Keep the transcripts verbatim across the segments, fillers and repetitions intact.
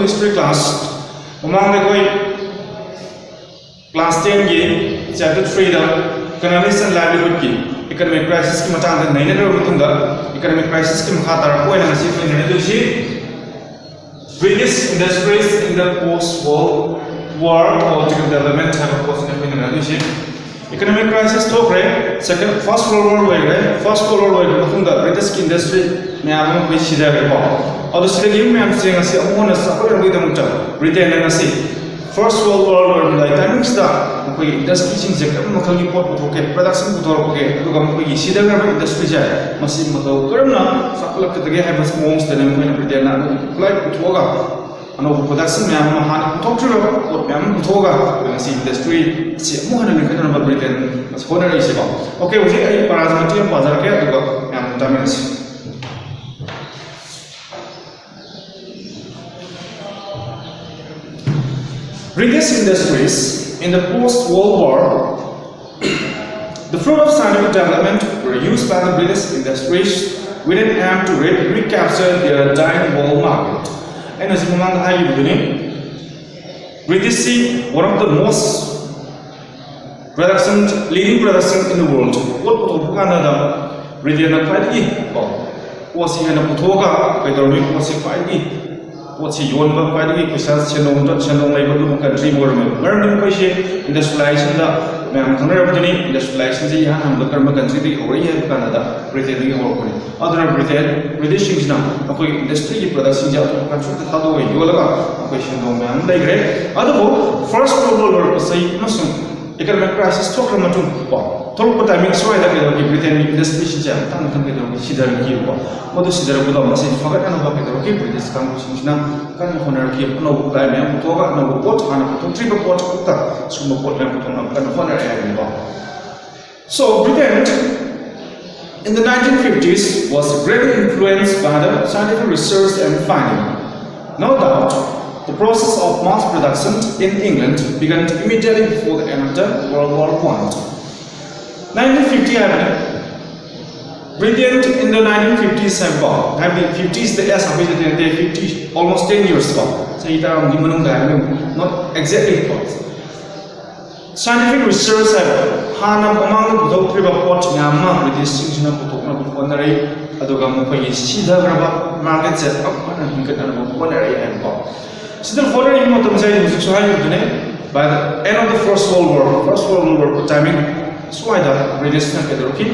History class ꯃꯃꯥꯡꯗ ꯑꯩꯈꯣꯏ class ten ꯒꯤ chapter three the economics and livelihood ꯀꯤ economic crisis ꯀꯤ ꯃꯇꯥꯡꯗ ꯅꯩꯅꯈ꯭ꯔꯕ ꯃꯇꯨꯡꯗ, economic crisis ꯀꯤ ꯃꯈꯥ ꯇꯥꯔꯛꯄ ꯑꯣꯏꯅ ꯉꯁꯤ ꯑꯩꯈꯣꯏ ꯅꯩꯅꯗꯣꯏꯁꯤ British industries in the post World War or development ꯍꯥꯏꯕ ꯄꯣꯠꯁꯤꯅ ꯑꯩꯈꯣꯏ ꯅꯩꯅꯗꯣꯏꯁꯤ꯫ Economic crisis ꯊꯣꯛꯈ꯭ꯔꯦ, second, first World War ꯂꯣꯏꯈ꯭ꯔꯦ꯫ First World War ꯂꯣꯏꯈ꯭ꯔ ꯃꯇꯨꯡꯗ British ꯀꯤ industry ꯃꯌꯥꯝ ꯑꯃ ꯑꯩꯈꯣꯏ ꯁꯤꯊꯈ꯭ꯔꯦꯀꯣ꯫ ꯑꯗꯣ ꯁꯤꯗꯒꯤ ꯃꯌꯥꯝꯁꯦ ꯉꯁꯤ ꯑꯃꯨꯛ ꯍꯟꯅ ꯆꯥꯎꯈꯠꯅꯕꯒꯤꯗꯃꯛꯇ Britain ꯅ ꯉꯁꯤ First World War ꯂꯣꯏꯔꯝꯗꯥꯏ timing ꯁꯤꯗ ꯃꯈꯣꯏꯒꯤ industry ꯁꯤꯡꯁꯦ ꯀꯔꯝꯕ ꯃꯈꯜꯒꯤ ꯄꯣꯠ ꯄꯨꯊꯣꯛꯀꯦ, production ꯄꯨꯊꯣꯔꯛꯄꯒꯦ, ꯑꯗꯨꯒ ꯃꯈꯣꯏꯒꯤ ꯁꯤꯊꯈ꯭ꯔꯕ industry ꯁꯦ ꯃꯁꯤ ꯃꯇꯧ ꯀꯔꯝꯅ ꯆꯥꯎꯈꯠꯂꯛꯀꯗꯒꯦ ꯍꯥꯏꯕ ꯃꯑꯣꯡꯁꯤꯗꯅ ꯃꯈꯣꯏꯅ Britain ꯅ ꯑꯅꯧꯕ ꯈꯨꯠꯂꯥꯏ ꯄꯨꯊꯣꯛꯑꯒ ꯑꯅꯧꯕ production ꯃꯌꯥꯝ ꯑꯃ, ꯍꯥꯟꯅ ꯄꯨꯊꯣꯛꯇ꯭ꯔꯤꯕ ꯄꯣꯠ ꯃꯌꯥꯝ ꯑꯃ ꯄꯨꯊꯣꯛꯑꯒ ꯉꯁꯤ industry ꯁꯤ ꯑꯃꯨꯛ ꯍꯟꯅ ꯂꯤꯡꯈꯠꯅꯅꯕ Britain ꯅ ꯍꯣꯠꯅꯔꯛꯏꯁꯦꯀꯣ꯫ Okay, ꯍꯧꯖꯤꯛ ꯑꯩ ꯄꯔꯥꯁꯤ ꯃꯇꯦꯛ ꯑꯃ ꯄꯥꯖꯔꯛꯀꯦ, ꯑꯗꯨꯒ ꯃꯌꯥꯝ ꯇꯥꯃꯤꯟꯅꯁꯤ꯫ British industries in the post-World War, the fruit of scientific development were used by the British industries with an aim to re- recapture their dying world market. ꯑꯩꯅ ꯍꯧꯖꯤꯛ ꯃꯃꯥꯡꯗ ꯍꯥꯏꯈꯤꯕꯗꯨꯅꯤ, British ꯁꯤ one of the most production, leading production in the world. ꯄꯣꯠ ꯄꯨꯊꯣꯛꯄ ꯀꯥꯟꯗ Britain ꯅ ꯈ꯭ꯋꯥꯏꯗꯒꯤ ꯀꯣ ꯄꯣꯠꯁꯤ ꯍꯦꯟꯅ ꯄꯨꯊꯣꯛꯑꯒ ꯀꯩꯗꯧꯔꯤ, ꯄꯣꯠꯁꯤ ꯈ꯭ꯋꯥꯏꯗꯒꯤ ꯄꯣꯠꯁꯤ ꯌꯣꯟꯕ ꯈ꯭ꯋꯥꯏꯗꯒꯤ ꯄꯩꯁꯥ ꯁꯦꯟꯗꯣꯡ ꯁꯦꯟꯗꯣꯡ ꯂꯩꯕ ꯑꯗꯨꯒꯨꯝꯕ country ꯑꯃ ꯑꯣꯏꯔꯝꯃꯦꯕ꯫ ꯃꯔꯝꯗꯤ ꯃꯈꯣꯏꯁꯦ industrialization ꯗ ꯃꯌꯥꯝ ꯈꯪꯅꯔꯕꯗꯨꯅꯤ, industrialization ꯁꯦ ꯏꯍꯥꯟ ꯍꯥꯟꯕꯗ ꯀꯔꯝꯕ country ꯗꯒꯤ ꯍꯧꯔꯛꯏ ꯍꯥꯏꯕ ꯀꯥꯟꯗ Britain ꯗꯒꯤ ꯍꯧꯔꯛꯄꯅꯤ꯫ ꯑꯗꯨꯅ Britain, British ꯁꯤꯡꯁꯤꯅ ꯃꯈꯣꯏꯒꯤ industry ꯒꯤ product ꯁꯤꯡꯁꯦ ꯑꯇꯣꯞꯄ country ꯗ ꯊꯥꯗꯣꯛꯑꯒ ꯌꯣꯜꯂꯒ ꯃꯈꯣꯏ ꯁꯦꯟꯗꯣꯡ ꯃꯌꯥꯝ ꯑꯃ ꯂꯩꯈ꯭ꯔꯦ꯫ ꯑꯗꯨꯕꯨ First World War ꯂꯣꯏꯔꯛꯄ ꯆꯍꯤ ꯑꯃꯁꯨꯡ economic crisis ꯊꯣꯛꯈ꯭ꯔ ꯃꯇꯨꯡ ꯀꯣ, ꯊꯣꯛꯂꯛꯄ timing ꯁ꯭ꯋꯥꯏꯗ ꯀꯩꯗꯧꯔꯛꯀꯦ, Britain ꯒꯤ industry ꯁꯤꯡꯁꯦ ꯃꯊꯪ ꯃꯊꯪ ꯀꯩꯗꯧꯔꯛꯀꯦ, ꯁꯤꯊꯔꯛꯈꯤꯕꯀꯣ꯫ ꯃꯗꯨ ꯁꯤꯊꯔꯛꯄꯗꯣ ꯃꯁꯤ ꯐꯒꯠꯅꯅꯕ ꯀꯩꯗꯧꯔꯛꯀꯦ, British ꯀꯥꯡꯕꯨꯁꯤꯡꯁꯤꯅ ꯀꯟꯅ ꯍꯣꯠꯅꯔꯛꯈꯤ꯫ ꯑꯅꯧꯕ ꯈꯨꯠꯂꯥꯏ ꯃꯌꯥꯝ ꯄꯨꯊꯣꯛꯑꯒ ꯑꯅꯧꯕ ꯄꯣꯠ, ꯍꯥꯟꯅ ꯄꯨꯊꯣꯛꯇ꯭ꯔꯤꯕ ꯄꯣꯠ ꯈꯛꯇ ꯁꯤꯒꯨꯝꯕ ꯄꯣꯠ ꯃꯌꯥꯝ ꯄꯨꯊꯣꯛꯅꯕ ꯀꯟꯅ ꯍꯣꯠꯅꯔꯛꯑꯦ ꯍꯥꯏꯕꯅꯤꯀꯣ꯫ So Britain in the nineteen fifties was greatly influenced by the scientific research and finding. No doubt, the process of mass production in England began immediately before the end of the World War One. Nineteen fifty ꯍꯥꯏꯕꯅꯤ꯫ Britain in the nineteen fifties ꯍꯥꯏꯕꯀꯣ, ꯍꯥꯏꯕꯗꯤ fifties ꯗ ꯑꯦꯁ ꯍꯥꯞꯄꯤꯁꯦ ꯅꯠꯇꯦ, fifty, almost ten years ꯀꯣ, ꯆꯍꯤ ꯇꯔꯥꯃꯨꯛꯀꯤ ꯃꯅꯨꯡꯗ ꯍꯥꯏꯕꯅꯤ, not exactly ꯀꯣ꯫ Scientific research ꯍꯥꯏꯕ ꯍꯥꯟꯅ ꯃꯃꯥꯡꯗ ꯄꯨꯊꯣꯛꯇ꯭ꯔꯤꯕ ꯄꯣꯠ ꯃꯌꯥꯝ ꯑꯃ ꯕ꯭ꯔꯤꯇꯤꯁꯁꯤꯡꯁꯤꯅ ꯄꯨꯊꯣꯛꯅꯕ ꯍꯣꯠꯅꯔꯛꯏ, ꯑꯗꯨꯒ ꯃꯈꯣꯏꯒꯤ ꯁꯤꯊꯈ꯭ꯔꯕ ꯃꯥꯔꯀꯦꯠꯁꯦ ꯑꯃꯨꯛ ꯍꯟꯅ ꯍꯤꯡꯒꯠꯅꯅꯕ ꯍꯣꯠꯅꯔꯛꯏ ꯍꯥꯏꯕꯀꯣ꯫ ꯁꯤꯗ ꯍꯣꯠꯅꯔꯤꯕ ꯃꯇꯝꯁꯦ ꯑꯩ ꯍꯧꯖꯤꯛꯁꯨ ꯍꯥꯏꯈꯤꯕꯗꯨꯅꯦ, by the end of the First World War, First World War timing ꯁ꯭ꯋꯥꯏꯗ ꯕ꯭ꯔꯤꯇꯤꯁꯅ ꯀꯩꯗꯧꯔꯛꯈꯤ?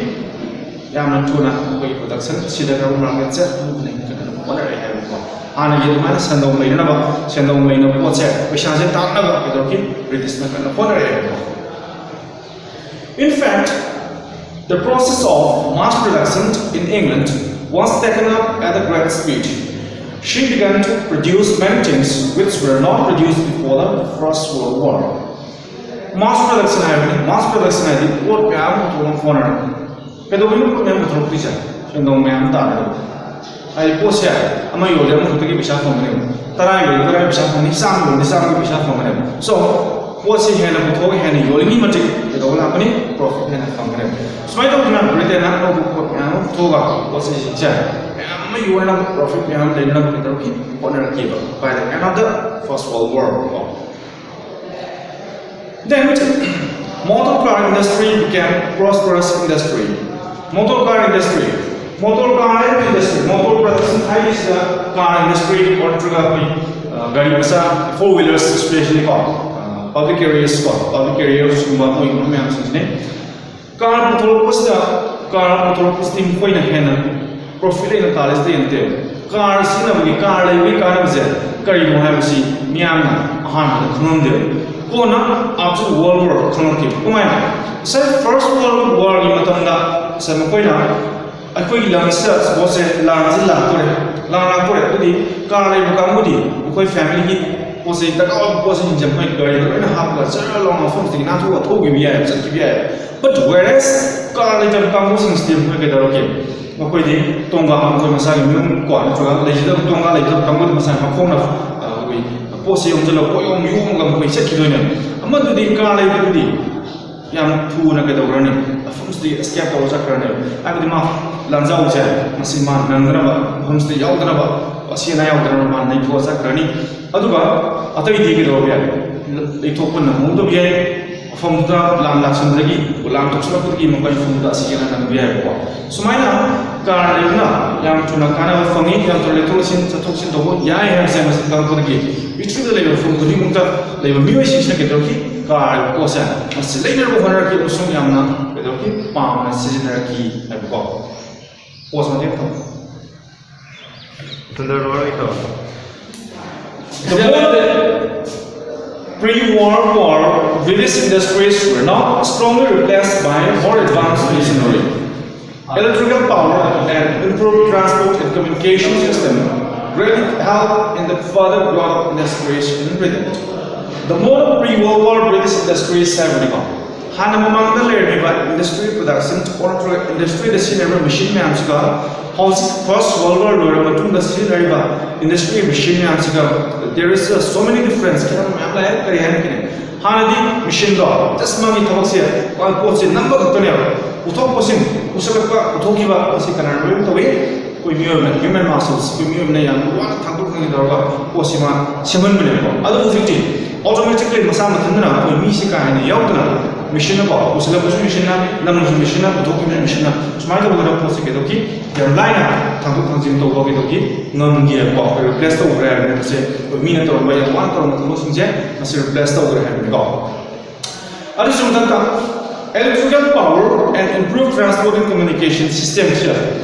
ꯌꯥꯝꯅ ꯊꯨꯅ ꯃꯈꯣꯏꯒꯤ ꯄ꯭ꯔꯗꯛꯁꯟ ꯁꯤꯗꯈ꯭ꯔꯕ ꯃꯥꯔꯀꯦꯠꯁꯦ ꯑꯃꯨꯛ ꯍꯟꯅ ꯍꯤꯡꯒꯠꯅꯕ ꯍꯣꯠꯅꯔꯛꯑꯦ ꯍꯥꯏꯕꯀꯣ꯫ ꯍꯥꯟꯅꯒꯤ ꯑꯗꯨꯃꯥꯏꯅ ꯁꯦꯟꯗꯣꯡ ꯂꯩꯅꯅꯕ, ꯁꯦꯟꯗꯣꯡ ꯂꯩꯅꯕ ꯄꯣꯠꯁꯦ, ꯄꯩꯁꯥꯁꯦ ꯇꯥꯡꯅꯕ ꯀꯩꯗꯧꯔꯛꯈꯤ? ꯕ꯭ꯔꯤꯇꯤꯁꯅ ꯀꯟꯅ ꯍꯣꯠꯅꯔꯛꯑꯦ ꯍꯥꯏꯕꯀꯣ꯫ In fact, the process of mass production in England was taken up at a great speed. She began to produce many things which were not produced before the First World War. Mass production ꯍꯥꯏꯕꯅꯤ꯫ Mass production ꯍꯥꯏꯗꯤ ꯄꯣꯠ ꯃꯌꯥꯝ ꯑꯃ ꯄꯨꯊꯣꯛꯅꯕ ꯍꯣꯠꯅꯔꯛꯄ꯫ ꯀꯩꯗꯧꯕꯩꯅꯣ ꯄꯣꯠ ꯃꯌꯥꯝ ꯄꯨꯊꯣꯔꯛꯇꯣꯏꯁꯦ? ꯁꯦꯟꯗꯣꯡ ꯃꯌꯥꯝ ꯇꯥꯟꯅꯕ꯫ ꯍꯥꯏꯗꯤ ꯄꯣꯠꯁꯦ ꯑꯃ ꯌꯣꯜꯂꯦ, ꯑꯃꯈꯛꯇꯒꯤ ꯄꯩꯁꯥ ꯐꯪꯒꯅꯦꯕ, ꯇꯔꯥ ꯌꯣꯜꯂꯦ, ꯇꯔꯥꯒꯤ ꯄꯩꯁꯥ ꯐꯪꯅꯤ, ꯆꯥꯝꯃ ꯌꯣꯜꯂꯦ, ꯆꯥꯝꯃꯒꯤ ꯄꯩꯁꯥ ꯐꯪꯒꯅꯦꯕ꯫ So ꯄꯣꯠꯁꯦ ꯍꯦꯟꯅ ꯄꯨꯊꯣꯛꯑꯒ ꯍꯦꯟꯅ ꯌꯣꯜꯂꯤꯉꯩ ꯃꯇꯤꯛ ꯀꯩꯗꯧꯕ ꯂꯥꯛꯀꯅꯤ? ꯄ꯭ꯔꯣꯐꯤꯠ ꯍꯦꯟꯅ ꯐꯪꯒꯅꯦꯕ꯫ ꯁꯨꯃꯥꯏꯅ ꯇꯧꯗꯅ ꯕ꯭ꯔꯤꯇꯦꯟꯅ ꯑꯅꯧꯕ ꯄꯣꯠ ꯃꯌꯥꯝ ꯑꯃ ꯄꯨꯊꯣꯛꯑꯒ ꯄꯣꯠꯁꯤꯡꯁꯦ ꯃꯌꯥꯝ ꯑꯃ ꯌꯣꯟꯅꯕ, ꯄ꯭ꯔꯣꯐꯤꯠ ꯃꯌꯥꯝ ꯑꯃ ꯂꯩꯅꯕ ꯀꯩꯗꯧꯔꯛꯈꯤ? ꯍꯣꯠꯅꯔꯛꯈꯤꯕ꯫ By the end of the First World War ꯀꯣ꯫ Then, motor car industry became prosperous industry. Motor car industry, motor car ꯍꯥꯏꯔꯤꯕ industry, motor production ꯍꯥꯏꯔꯤꯁꯤꯗ car industry or ꯅꯠꯇ꯭ꯔꯒ ꯑꯩꯈꯣꯏ, ꯑ, ꯒꯥꯔꯤ ꯃꯆꯥ, four wheelers specially ꯀꯣ, ꯑ, public carriers ꯀꯣ, public carriers ꯀꯨꯝꯕ ꯃꯣꯏꯒꯨꯝꯕ ꯃꯌꯥꯝꯁꯤꯡꯁꯤꯅꯦ꯫ Car ꯄꯨꯊꯣꯔꯛꯄꯁꯤꯗ, car ꯄꯨꯊꯣꯔꯛꯄꯁꯤꯗꯤ ꯃꯈꯣꯏꯅ ꯍꯦꯟꯅ ꯄ꯭ꯔꯣꯐꯤꯠ ꯂꯩꯅ ꯇꯥꯜꯂꯤꯁꯤꯗꯤ ꯅꯠꯇꯦꯕ꯫ Car ꯁꯤꯖꯤꯟꯅꯕꯒꯤ, car ꯂꯩꯕꯒꯤ ꯀꯥꯟꯅꯕꯁꯦ ꯀꯔꯤꯅꯣ ꯍꯥꯏꯕꯁꯤ ꯃꯤꯌꯥꯝꯅ ꯑꯍꯥꯟꯕꯗ ꯈꯪꯉꯝꯗꯦꯕ꯫ ꯀꯣꯟꯅ after World War ꯈꯪꯉꯛꯈꯤꯕ꯫ ꯀꯃꯥꯏꯅ? ꯉꯁꯥꯏ First World War ꯒꯤ ꯃꯇꯝꯗ ꯉꯁꯥꯏ ꯃꯈꯣꯏꯅ ꯑꯩꯈꯣꯏꯒꯤ ꯂꯝꯁꯤꯗ ꯄꯣꯠꯁꯦ, ꯂꯥꯟꯁꯤ ꯂꯥꯛꯇꯣꯔꯦ, ꯂꯥꯟ ꯂꯥꯛꯇꯣꯔꯦ, ꯑꯗꯨꯗꯤ car ꯂꯩꯕ ꯀꯥꯡꯕꯨꯗꯤ ꯃꯈꯣꯏ family ꯒꯤ ꯄꯣꯠ ꯆꯩ, ꯗꯔꯀꯥꯔ ꯑꯣꯏꯕ ꯄꯣꯠꯁꯤꯡꯁꯦ ꯃꯣꯏ ꯒꯥꯔꯤꯗ ꯂꯣꯏꯅ ꯍꯥꯞꯄꯒ ꯖꯔ ꯂꯥꯎꯅ ꯃꯐꯝꯁꯤꯗꯒꯤ ꯅꯥꯟꯊꯣꯛꯑꯒ ꯊꯣꯛꯈꯤꯕ ꯌꯥꯏ, ꯆꯠꯈꯤꯕ ꯌꯥꯏ꯫ But whereas car ꯂꯩꯇꯕ ꯀꯥꯡꯕꯨꯁꯤꯡꯁꯤꯗꯤ ꯃꯈꯣꯏ ꯀꯩꯗꯧꯔꯛꯀꯦ? ꯃꯈꯣꯏꯗꯤ ꯇꯣꯡꯒ, ꯃꯈꯣꯏ ꯃꯁꯥꯒꯤ ꯃꯌꯨꯝ ꯀꯣ, ꯅꯠꯇ꯭ꯔꯒ ꯂꯩꯖꯗꯕ ꯇꯣꯡꯒ ꯂꯩꯇꯕ ꯀꯥꯡꯕꯨꯗꯤ ꯃꯁꯥꯒꯤ ꯃꯈꯣꯡꯅ, ꯑ, ꯑꯩꯈꯣꯏ ꯄꯣꯠꯁꯦ ꯌꯣꯝꯁꯤꯜꯂꯒ ꯄꯣꯠ ꯌꯣꯝ ꯌꯣꯝꯃꯒ ꯃꯈꯣꯏ ꯆꯠꯈꯤꯗꯣꯏꯅꯦꯕ꯫ ꯑꯃꯗꯨꯗꯤ car ꯂꯩꯕꯗꯨꯗꯤ ꯌꯥꯝ ꯊꯨꯅ ꯀꯩꯗꯧꯈ꯭ꯔꯅꯤ? ꯃꯐꯝꯁꯤꯗꯒꯤ ꯑꯦꯁꯀꯦꯞ ꯇꯧꯔ ꯆꯠꯈ꯭ꯔꯅꯦꯕ꯫ ꯍꯥꯏꯕꯗꯤ ꯃꯥ ꯂꯥꯟꯖꯥꯎꯁꯦ ꯃꯁꯤ ꯃꯥ ꯅꯪꯗꯅꯕ, ꯃꯐꯝꯁꯤꯗ ꯌꯥꯎꯗꯅꯕ, ꯑꯁꯤ ꯑꯅꯥ ꯌꯥꯎꯗꯅꯕ ꯃꯥ ꯅꯩꯊꯣꯛꯑ ꯆꯠꯈ꯭ꯔꯅꯤ꯫ ꯑꯗꯨꯒ ꯑꯇꯩꯗꯤ ꯀꯩꯗꯧꯕ ꯌꯥꯏ? ꯂꯩꯊꯣꯛꯄ ꯅꯪꯍꯧꯗꯕ ꯌꯥꯏ꯫ ꯃꯐꯝꯗꯨꯗ ꯂꯥꯟ ꯂꯥꯛꯁꯤꯟꯕꯗꯒꯤ, ꯂꯥꯟ ꯊꯣꯛꯁꯤꯜꯂꯛꯄꯗꯒꯤ ꯃꯈꯣꯏ ꯃꯐꯝꯗꯨꯗ ꯑꯁꯤ ꯑꯅꯥ ꯅꯪꯕ ꯌꯥꯏꯕꯀꯣ꯫ ꯁꯨꯃꯥꯏꯅ ꯀꯥꯔ ꯂꯩꯕꯅ ꯌꯥꯝ ꯊꯨꯅ ꯀꯥꯟꯅꯕ ꯐꯪꯉꯤ, ꯌꯥꯝ ꯊꯨꯅ ꯂꯩꯊꯣꯛ ꯂꯩꯁꯤꯟ, ꯆꯠꯊꯣꯛ ꯆꯠꯁꯤꯟ ꯇꯧꯕ ꯌꯥꯏ ꯍꯥꯏꯕꯁꯦ ꯃꯁꯤ ꯈꯪꯂꯛꯄꯗꯒꯤ ꯄ꯭ꯔꯤꯊꯤꯕꯤꯗ ꯂꯩꯕ ꯃꯐꯝ ꯈꯨꯗꯤꯡꯃꯛꯇ ꯂꯩꯕ ꯃꯤꯑꯣꯏꯁꯤꯡꯁꯤꯅ ꯀꯩꯗꯧꯔꯛꯈꯤ? ꯀꯥꯔ ꯍꯥꯏꯕ ꯄꯣꯠꯁꯦ ꯃꯁꯤ ꯂꯩꯅꯕ ꯍꯣꯠꯅꯔꯛꯈꯤ ꯑꯃꯁꯨꯡ ꯌꯥꯝꯅ ꯀꯩꯗꯧꯔꯛꯈꯤ? ꯄꯥꯝꯅ ꯁꯤꯖꯤꯟꯅꯔꯛꯈꯤ ꯍꯥꯏꯕꯀꯣ꯫ ꯄꯣꯁ ꯃꯇꯦꯛ ꯑꯃ ꯊꯝꯃꯨ꯫ ꯊꯟꯗꯔ ꯂꯣꯏꯔ ꯑꯩ ꯇꯧꯔꯒꯦ꯫ The modern pre-World War British industries were now strongly replaced by more advanced machinery, electrical power, and improved transport and communication system greatly helped in the further growth industries in Britain. The modern pre-World War British industries ꯍꯥꯏꯕꯅꯤꯀꯣ꯫ ꯍꯥꯟꯅ ꯃꯃꯥꯡꯗ ꯂꯩꯔꯝꯃꯤꯕ industrial production or industrialꯗ ꯁꯤꯖꯤꯟꯅꯔꯤꯕ machine ꯃꯌꯥꯝꯁꯤꯒ ꯍꯧꯖꯤꯛ First World War ꯂꯣꯏꯔꯕ ꯃꯇꯨꯡꯗ ꯁꯤꯖꯤꯟꯅꯔꯤꯕ industrial machine ꯃꯌꯥꯝꯁꯤꯒ there is a so many difference, ꯈꯦꯠꯅꯕ ꯃꯌꯥꯝ ꯂꯩ꯫ ꯀꯔꯤ ꯍꯥꯏꯅ ꯈꯦꯠꯅꯩ? ꯍꯥꯟꯅꯗꯤ ꯃꯦꯁꯤꯟꯗꯣ just ꯃꯥꯒꯤ ꯊꯕꯛꯁꯦ ꯄꯣꯠꯁꯦ ꯅꯝꯕ ꯈꯛꯇꯅꯦꯕ, ꯄꯨꯊꯣꯛ ꯄꯨꯁꯤꯟ, ꯄꯨꯁꯜꯂꯛꯄ, ꯄꯨꯊꯣꯛꯈꯤꯕ, ꯑꯁꯤ ꯀꯅꯥꯅ ꯂꯣꯏꯅ ꯇꯧꯏ? ꯑꯩꯈꯣꯏ ꯃꯤꯑꯣꯏꯕꯅ, human muscles, ꯑꯩꯈꯣꯏ ꯃꯤꯑꯣꯏꯕꯅ ꯌꯥꯝ ꯋꯥꯅ ꯊꯥꯡꯗꯣꯛ ꯊꯥꯡꯖꯤꯟ ꯇꯧꯔꯒ ꯄꯣꯠꯁꯤ ꯃꯥ ꯁꯦꯝꯍꯟꯕꯅꯦꯕꯀꯣ꯫ ꯑꯗꯨ ꯍꯧꯖꯤꯛꯇꯤ automatically ꯃꯁꯥ ꯃꯊꯟꯇꯅ ꯑꯩꯈꯣꯏ ꯃꯤꯁꯤ ꯀꯥ ꯍꯦꯟꯅ ꯌꯥꯎꯗꯅ ꯃꯦꯁꯤꯟꯅꯀꯣ, ꯄꯨꯁꯤꯜꯂꯛꯄꯁꯨ ꯃꯦꯁꯤꯟꯅ, ꯅꯝꯕꯁꯨ ꯃꯦꯁꯤꯟꯅ, ꯄꯨꯊꯣꯛꯈꯤꯕꯁꯨ ꯃꯦꯁꯤꯟꯅ, ꯁꯨꯃꯥꯏꯅ ꯇꯧꯗꯅ ꯄꯣꯠꯁꯦ ꯀꯩꯗꯧꯈꯤ? ꯌꯥꯝ ꯂꯥꯏꯅ ꯊꯥꯡꯗꯣꯛ ꯊꯥꯡꯖꯤꯟ ꯇꯧꯕ ꯀꯩꯗꯧꯈꯤ? ꯉꯝꯈꯤꯑꯕꯀꯣ꯫ ꯑꯩꯈꯣꯏ replace ꯇꯧꯈ꯭ꯔꯦ ꯍꯥꯏꯕꯅꯤ꯫ ꯃꯁꯦ ꯑꯩꯈꯣꯏ ꯃꯤꯅ ꯇꯧꯔꯝꯕ, ꯌꯥꯝ ꯋꯥꯅ ꯇꯧꯔꯝꯕ ꯊꯕꯛꯁꯤꯡꯁꯦ ꯃꯁꯤ replace ꯇꯧꯈ꯭ꯔꯦ ꯍꯥꯏꯕꯅꯤꯀꯣ꯫ ꯑꯗꯨꯁꯨ ꯃꯊꯛꯇ electrical power and improved transport and communication system ꯁꯤꯗ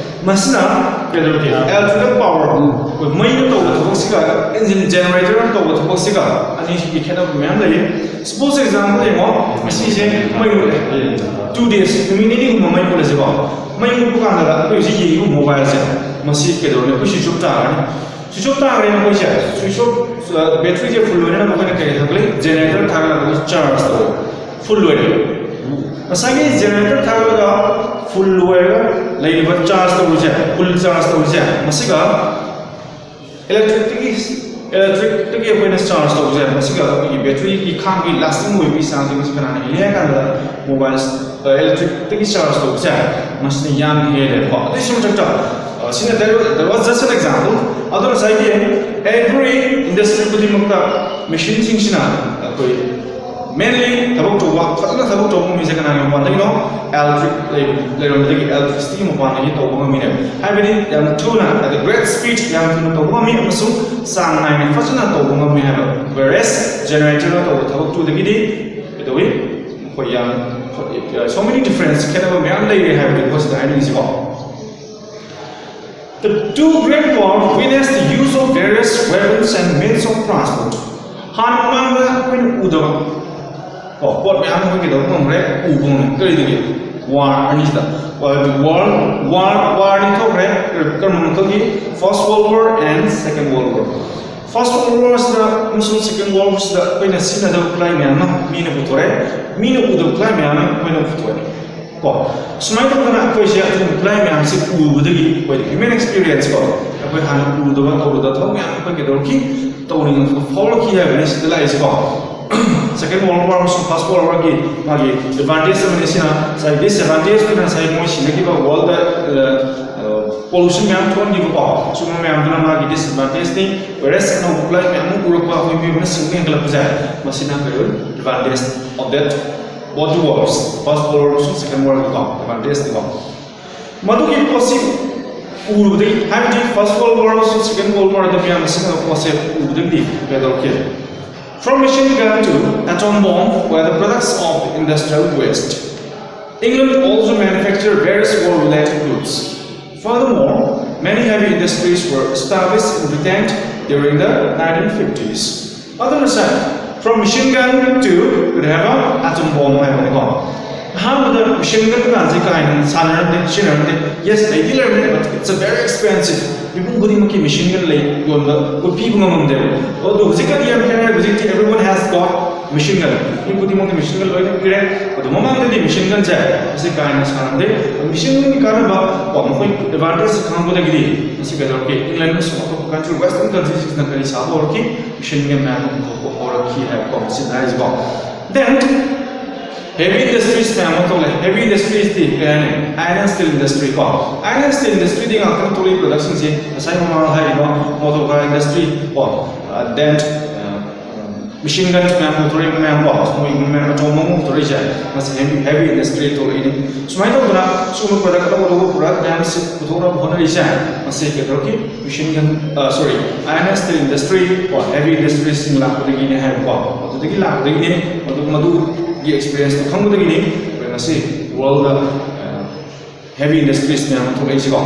ꯃꯁꯤꯅ ꯀꯩꯗꯧꯔꯒꯦ? Electrical power, ꯑꯩꯈꯣꯏ ꯃꯩꯅ ꯇꯧꯕ ꯊꯕꯛꯁꯤꯒ engine generator ꯅ ꯇꯧꯕ ꯊꯕꯛꯁꯤꯒ ꯑꯅꯤꯁꯤꯒꯤ ꯈꯦꯠꯅꯕ ꯃꯌꯥꯝ ꯂꯩꯌꯦ꯫ Suppose example ꯌꯦꯡꯉꯣ, ꯉꯁꯤꯁꯦ ꯃꯩ ꯃꯨꯠꯂꯦ, two days, ꯅꯨꯃꯤꯠ ꯅꯤꯅꯤꯒꯨꯝꯕ ꯃꯩ ꯃꯨꯠꯂꯁꯤꯀꯣ꯫ ꯃꯩ ꯃꯨꯠꯄ ꯀꯥꯟꯗ ꯑꯩꯈꯣꯏ ꯍꯧꯖꯤꯛ ꯌꯦꯡꯉꯤꯕ mobile ꯁꯦ, ꯃꯁꯤ ꯀꯩꯗꯧꯔꯅꯤ? ꯑꯩꯈꯣꯏ switch off ꯇꯥꯔꯅꯤ꯫ Switch off ꯇꯥꯈ꯭ꯔꯦ ꯃꯈꯣꯏꯁꯦ, switch off, battery ꯁꯦ full ꯑꯣꯏꯅꯅꯕ ꯑꯩꯈꯣꯏꯅ ꯀꯔꯤ ꯊꯥꯒꯠꯂꯤ? Generator ꯊꯥꯒꯠꯂꯒ ꯑꯩꯈꯣꯏ charge ꯇꯧꯋꯦ꯫ Full ꯑꯣꯏꯔꯦ꯫ ꯉꯁꯥꯏꯒꯤ generator ꯊꯥꯒꯠꯂꯒ full ꯑꯣꯏꯔꯒ ꯂꯩꯔꯤꯕ charge ꯇꯧꯔꯤꯁꯦ, full charge ꯇꯧꯔꯤꯁꯦ, ꯃꯁꯤꯒ electric ꯇꯒꯤ Electricꯇꯒꯤ ꯑꯩꯈꯣꯏꯅ charge ꯇꯧꯕꯁꯦ, ꯃꯁꯤꯒ ꯑꯩꯈꯣꯏꯒꯤ batteryꯒꯤ ꯈꯥꯡꯕꯒꯤ lasting ꯑꯣꯏꯕꯒꯤ ꯆꯥꯡꯁꯦ, ꯃꯁꯤ ꯀꯅꯥꯅ ꯍꯦꯜꯂꯤ ꯍꯥꯏ ꯀꯥꯟꯗ, mobile electricꯇꯒꯤ charge ꯇꯧꯕꯁꯦ, ꯃꯁꯤꯅ ꯌꯥꯝ ꯍꯦꯜꯂꯦꯕꯀꯣ꯫ ꯑꯗꯨꯒꯤꯁꯨ ꯃꯊꯛꯇ, ꯑ, ꯁꯤꯅ, that was just an example. ꯑꯗꯣ ꯉꯁꯥꯏꯒꯤ every industry ꯈꯨꯗꯤꯡꯃꯛꯇ machineꯁꯤꯡꯁꯤꯅ ꯑꯩꯈꯣꯏ mainly ꯊꯕꯛ ꯇꯧꯕ, ꯐꯖꯅ ꯊꯕꯛ ꯇꯧꯕ ꯉꯝꯃꯤꯁꯦ ꯀꯅꯥꯒꯤ ꯃꯄꯥꯟꯗꯒꯤꯅꯣ? Electric ꯂꯩ-, ꯂꯩꯔꯝꯕꯗꯒꯤ, electricityꯒꯤ ꯃꯄꯥꯟꯗꯒꯤ ꯇꯧꯕ ꯉꯝꯃꯤꯅꯦ꯫ ꯍꯥꯏꯕꯗꯤ ꯌꯥꯝꯅ ꯊꯨꯅ, at a great speed, ꯌꯥꯝ ꯊꯨꯅ ꯇꯧꯕ ꯉꯝꯃꯤ ꯑꯃꯁꯨꯡ ꯆꯥꯡ ꯅꯥꯏꯅ ꯐꯖꯅ ꯇꯧꯕ ꯉꯝꯃꯤ ꯍꯥꯏꯕ꯫ Whereas generatorꯅ ꯇꯧꯕ ꯊꯕꯛꯇꯨꯗꯒꯤꯗꯤ ꯀꯩꯗꯧꯏ? ꯑꯩꯈꯣꯏ ꯌꯥꯝ, so many difference, ꯈꯦꯠꯅꯕ ꯃꯌꯥꯝ ꯂꯩꯔꯦ ꯍꯥꯏꯕꯗꯨ ꯁꯤꯗ ꯍꯥꯏꯅꯤꯡꯉꯤꯁꯤꯀꯣ꯫ The two great war witnessed the use of various weapons and means of transport. ꯍꯥꯟꯅ ꯃꯃꯥꯡꯗ ꯑꯩꯈꯣꯏꯅ ꯎꯗꯕ, ꯀꯣ, ꯄꯣꯠ ꯃꯌꯥꯝ ꯑꯃ ꯑꯩꯈꯣꯏ ꯀꯩꯗꯧꯕ ꯉꯝꯈ꯭ꯔꯦ, ꯎꯕ ꯉꯝꯈ꯭ꯔꯦ꯫ ꯀꯔꯤꯗꯒꯤ? War ꯑꯅꯤꯁꯤꯗ꯫ War, war, war ꯑꯅꯤ ꯊꯣꯛꯈ꯭ꯔꯦ꯫ ꯀꯔꯝꯕ ꯃꯈꯜꯒꯤ? First World War and Second World War꯫ First World Warꯁꯤꯗ ꯑꯃꯁꯨꯡ Second World Warꯁꯤꯗ ꯑꯩꯈꯣꯏꯅ ꯁꯤꯖꯤꯟꯅꯗꯕ ꯈꯨꯠꯂꯥꯏ ꯃꯌꯥꯝ ꯑꯃ ꯃꯤꯅ ꯄꯨꯊꯣꯔꯛꯑꯦ, ꯃꯤꯅ ꯎꯗꯕ ꯈꯨꯠꯂꯥꯏ ꯃꯌꯥꯝ ꯑꯃ ꯑꯩꯈꯣꯏꯅ ꯄꯨꯊꯣꯛꯑꯦ꯫ ꯀꯣ, ꯁꯨꯃꯥꯏꯅ ꯇꯧꯗꯅ ꯑꯩꯈꯣꯏꯁꯦ ꯑꯗꯨꯒꯨꯝꯕ ꯈꯨꯠꯂꯥꯏ ꯃꯌꯥꯝꯁꯦ ꯎꯕꯗꯒꯤ ꯑꯩꯈꯣꯏꯗ human experience ꯀꯣ, ꯑꯩꯈꯣꯏ ꯍꯥꯟꯅ ꯎꯗꯕ ꯇꯧꯗꯕ ꯊꯕꯛ ꯃꯌꯥꯝ ꯑꯩꯈꯣꯏ ꯀꯩꯗꯧꯔꯛꯈꯤ, ꯇꯧꯅꯤꯡꯕ ꯐꯥꯎꯔꯛꯈꯤ ꯍꯥꯏꯕꯅꯤ ꯁꯤꯗ ꯂꯥꯛꯏꯁꯦꯀꯣ꯫ Second World War ꯑꯃꯁꯨꯡ First World Warꯒꯤ ꯃꯥꯒꯤ advantage ꯑꯃꯅꯤ ꯁꯤꯅ꯫ ꯉꯁꯥꯏ disadvantageꯗꯨꯅ ꯉꯁꯥꯏ ꯃꯣꯏ ꯁꯤꯅꯈꯤꯕ worldꯗ pollution ꯃꯌꯥꯝ ꯊꯣꯛꯍꯟꯈꯤꯕꯀꯣ, ꯁꯤꯒꯨꯝꯕ ꯃꯌꯥꯝꯗꯨꯅ ꯃꯥꯒꯤ disadvantageꯅꯤ꯫ Whereas ꯑꯅꯧꯕ ꯈꯨꯠꯂꯥꯏ ꯃꯌꯥꯝ ꯑꯃ ꯎꯔꯛꯄ, ꯑꯩꯈꯣꯏ ꯃꯤꯑꯣꯏꯕꯅ ꯁꯤꯡꯕ ꯍꯦꯟꯒꯠꯂꯛꯄꯁꯦ, ꯃꯁꯤꯅ ꯀꯩ ꯑꯣꯏ? Advantage of that, both the wars, First World War ꯑꯃꯁꯨꯡ Second Worldꯀꯣ advantageꯅꯤꯀꯣ꯫ ꯃꯗꯨꯒꯤ ꯄꯣꯠꯁꯤ ꯎꯔꯨꯕꯗꯒꯤ, ꯍꯥꯏꯕꯗꯤ First World War ꯑꯃꯁꯨꯡ Second World Warꯗ ꯃꯤꯌꯥꯝꯅ ꯁꯤꯖꯤꯟꯅꯕ ꯄꯣꯠꯁꯦ ꯎꯕꯗꯒꯤꯗꯤ ꯀꯩꯗꯧꯔꯛꯀꯦ? From machine gun to atom bomb were the products of industrial waste. England also manufactured various war-related goods. Furthermore, many heavy industries were established in Britain during the nineteen fifties. ꯑꯗꯨꯅ ꯁꯥꯔ, from machine gun to ꯀꯔꯤ ꯍꯥꯏꯕ? Atom bomb ꯍꯥꯏꯕꯅꯤꯀꯣ꯫ ꯑꯍꯥꯟꯕꯗ machine gun ꯀꯥꯟꯁꯤ ꯀꯥ ꯍꯦꯟꯅ ꯁꯥꯟꯅꯔꯝꯗꯦ, ꯁꯤꯖꯤꯟꯅꯔꯝꯗꯦ꯫ Yes, ꯂꯩꯗꯤ ꯂꯩꯔꯝꯃꯦ, but it's a very expensive. ꯃꯤꯄꯨꯝ ꯈꯨꯗꯤꯡꯃꯛꯀꯤ machine gun ꯂꯩ, ꯌꯣꯟꯕ, ꯄꯤꯕ ꯉꯝꯃꯝꯗꯦꯕ꯫ ꯑꯗꯣ ꯍꯧꯖꯤꯛꯀꯗꯤ ꯌꯥꯝ ꯈꯦꯠꯅꯔꯦ, ꯍꯧꯖꯤꯛꯇꯤ everyone has got machine gun, ꯃꯤ ꯈꯨꯗꯤꯡꯃꯛꯇ ꯃꯦꯁꯤꯟ ꯒꯟ ꯂꯣꯏꯅ ꯄꯤꯔꯦ꯫ ꯑꯗꯣ ꯃꯃꯥꯡꯗꯗꯤ ꯃꯦꯁꯤꯟ ꯒꯟꯁꯦ ꯃꯁꯤ ꯀꯥ ꯍꯦꯟꯅ ꯁꯥꯔꯝꯗꯦ꯫ ꯑꯗꯣ ꯃꯦꯁꯤꯟ ꯒꯟꯒꯤ ꯀꯥꯟꯅꯕ ꯀꯣ, ꯃꯈꯣꯏ ꯑꯦꯗꯚꯥꯟꯇꯦꯖ ꯈꯪꯕꯗꯒꯤꯗꯤ ꯃꯁꯤ ꯀꯩꯗꯧꯔꯛꯀꯦ, ꯏꯪꯂꯦꯟ ꯑꯃꯁꯨꯡ ꯑꯇꯣꯞꯄ ꯀꯟꯇ꯭ꯔꯤ, ꯋꯦꯁꯇꯔꯟ ꯀꯟꯇ꯭ꯔꯤꯁꯤꯡꯁꯤꯅ ꯀꯔꯤ ꯁꯥꯕ ꯍꯧꯔꯛꯈꯤ? ꯃꯦꯁꯤꯟ ꯒꯟ ꯃꯌꯥꯝ ꯑꯃ ꯄꯨꯊꯣꯛꯄ ꯍꯧꯔꯛꯈꯤ ꯍꯥꯏꯕꯀꯣ, ꯃꯁꯤꯗ ꯍꯥꯏꯔꯤꯁꯤꯀꯣ꯫ Then heavy industries ꯃꯌꯥꯝ ꯑꯃ ꯊꯣꯛꯂꯛꯑꯦ꯫ Heavy industries ꯗꯤ ꯀꯩ ꯍꯥꯏꯅꯤ? Iron and steel industry ꯀꯣ, iron and steel industry ꯗꯤ ꯉꯥꯛꯇꯪ ꯊꯣꯛꯂꯛꯏ ꯄ꯭ꯔꯗꯛꯁꯤꯡꯁꯦ, ꯉꯁꯥꯏ ꯃꯃꯥꯡꯗ ꯍꯥꯏꯔꯤꯕ motor car industry ꯀꯣ, then machine gun ꯃꯌꯥꯝ ꯄꯨꯊꯣꯔꯛꯏꯕ ꯃꯌꯥꯝ ꯀꯣ, ꯃꯣꯏ ꯃꯌꯥꯝ ꯑꯆꯧꯕ ꯑꯃ ꯄꯨꯊꯣꯔꯛꯏꯁꯦ, ꯃꯁꯤ heavy industry ꯊꯣꯛꯂꯛꯏꯅꯤ꯫ ꯁꯨꯃꯥꯏꯅ ꯇꯧꯗꯅ ꯁꯤꯒꯨꯝꯕ ꯄ꯭ꯔꯗꯛ ꯑꯅꯧ ꯑꯅꯧꯕ ꯄ꯭ꯔꯗꯛ ꯃꯌꯥꯝꯁꯤ ꯄꯨꯊꯣꯛꯅꯕ ꯍꯣꯠꯅꯔꯤꯁꯦ, ꯃꯁꯤ ꯀꯩꯗꯧꯔꯛꯈꯤ? Machine gun, sorry, iron and steel industry ꯀꯣ, heavy industry ꯁꯤꯡ ꯂꯥꯛꯄꯗꯒꯤꯅꯦ ꯍꯥꯏꯕꯀꯣ, ꯑꯗꯨꯗꯒꯤ ꯂꯥꯛꯄꯗꯒꯤꯅꯦ, ꯃꯗꯨ ꯃꯗꯨꯒꯤ experience ꯇꯣ ꯈꯪꯕꯗꯒꯤꯅꯤ ꯑꯩꯈꯣꯏ ꯉꯁꯤ world ꯗ heavy industries ꯃꯌꯥꯝ ꯑꯃ ꯊꯣꯛꯂꯛꯏꯁꯤꯀꯣ꯫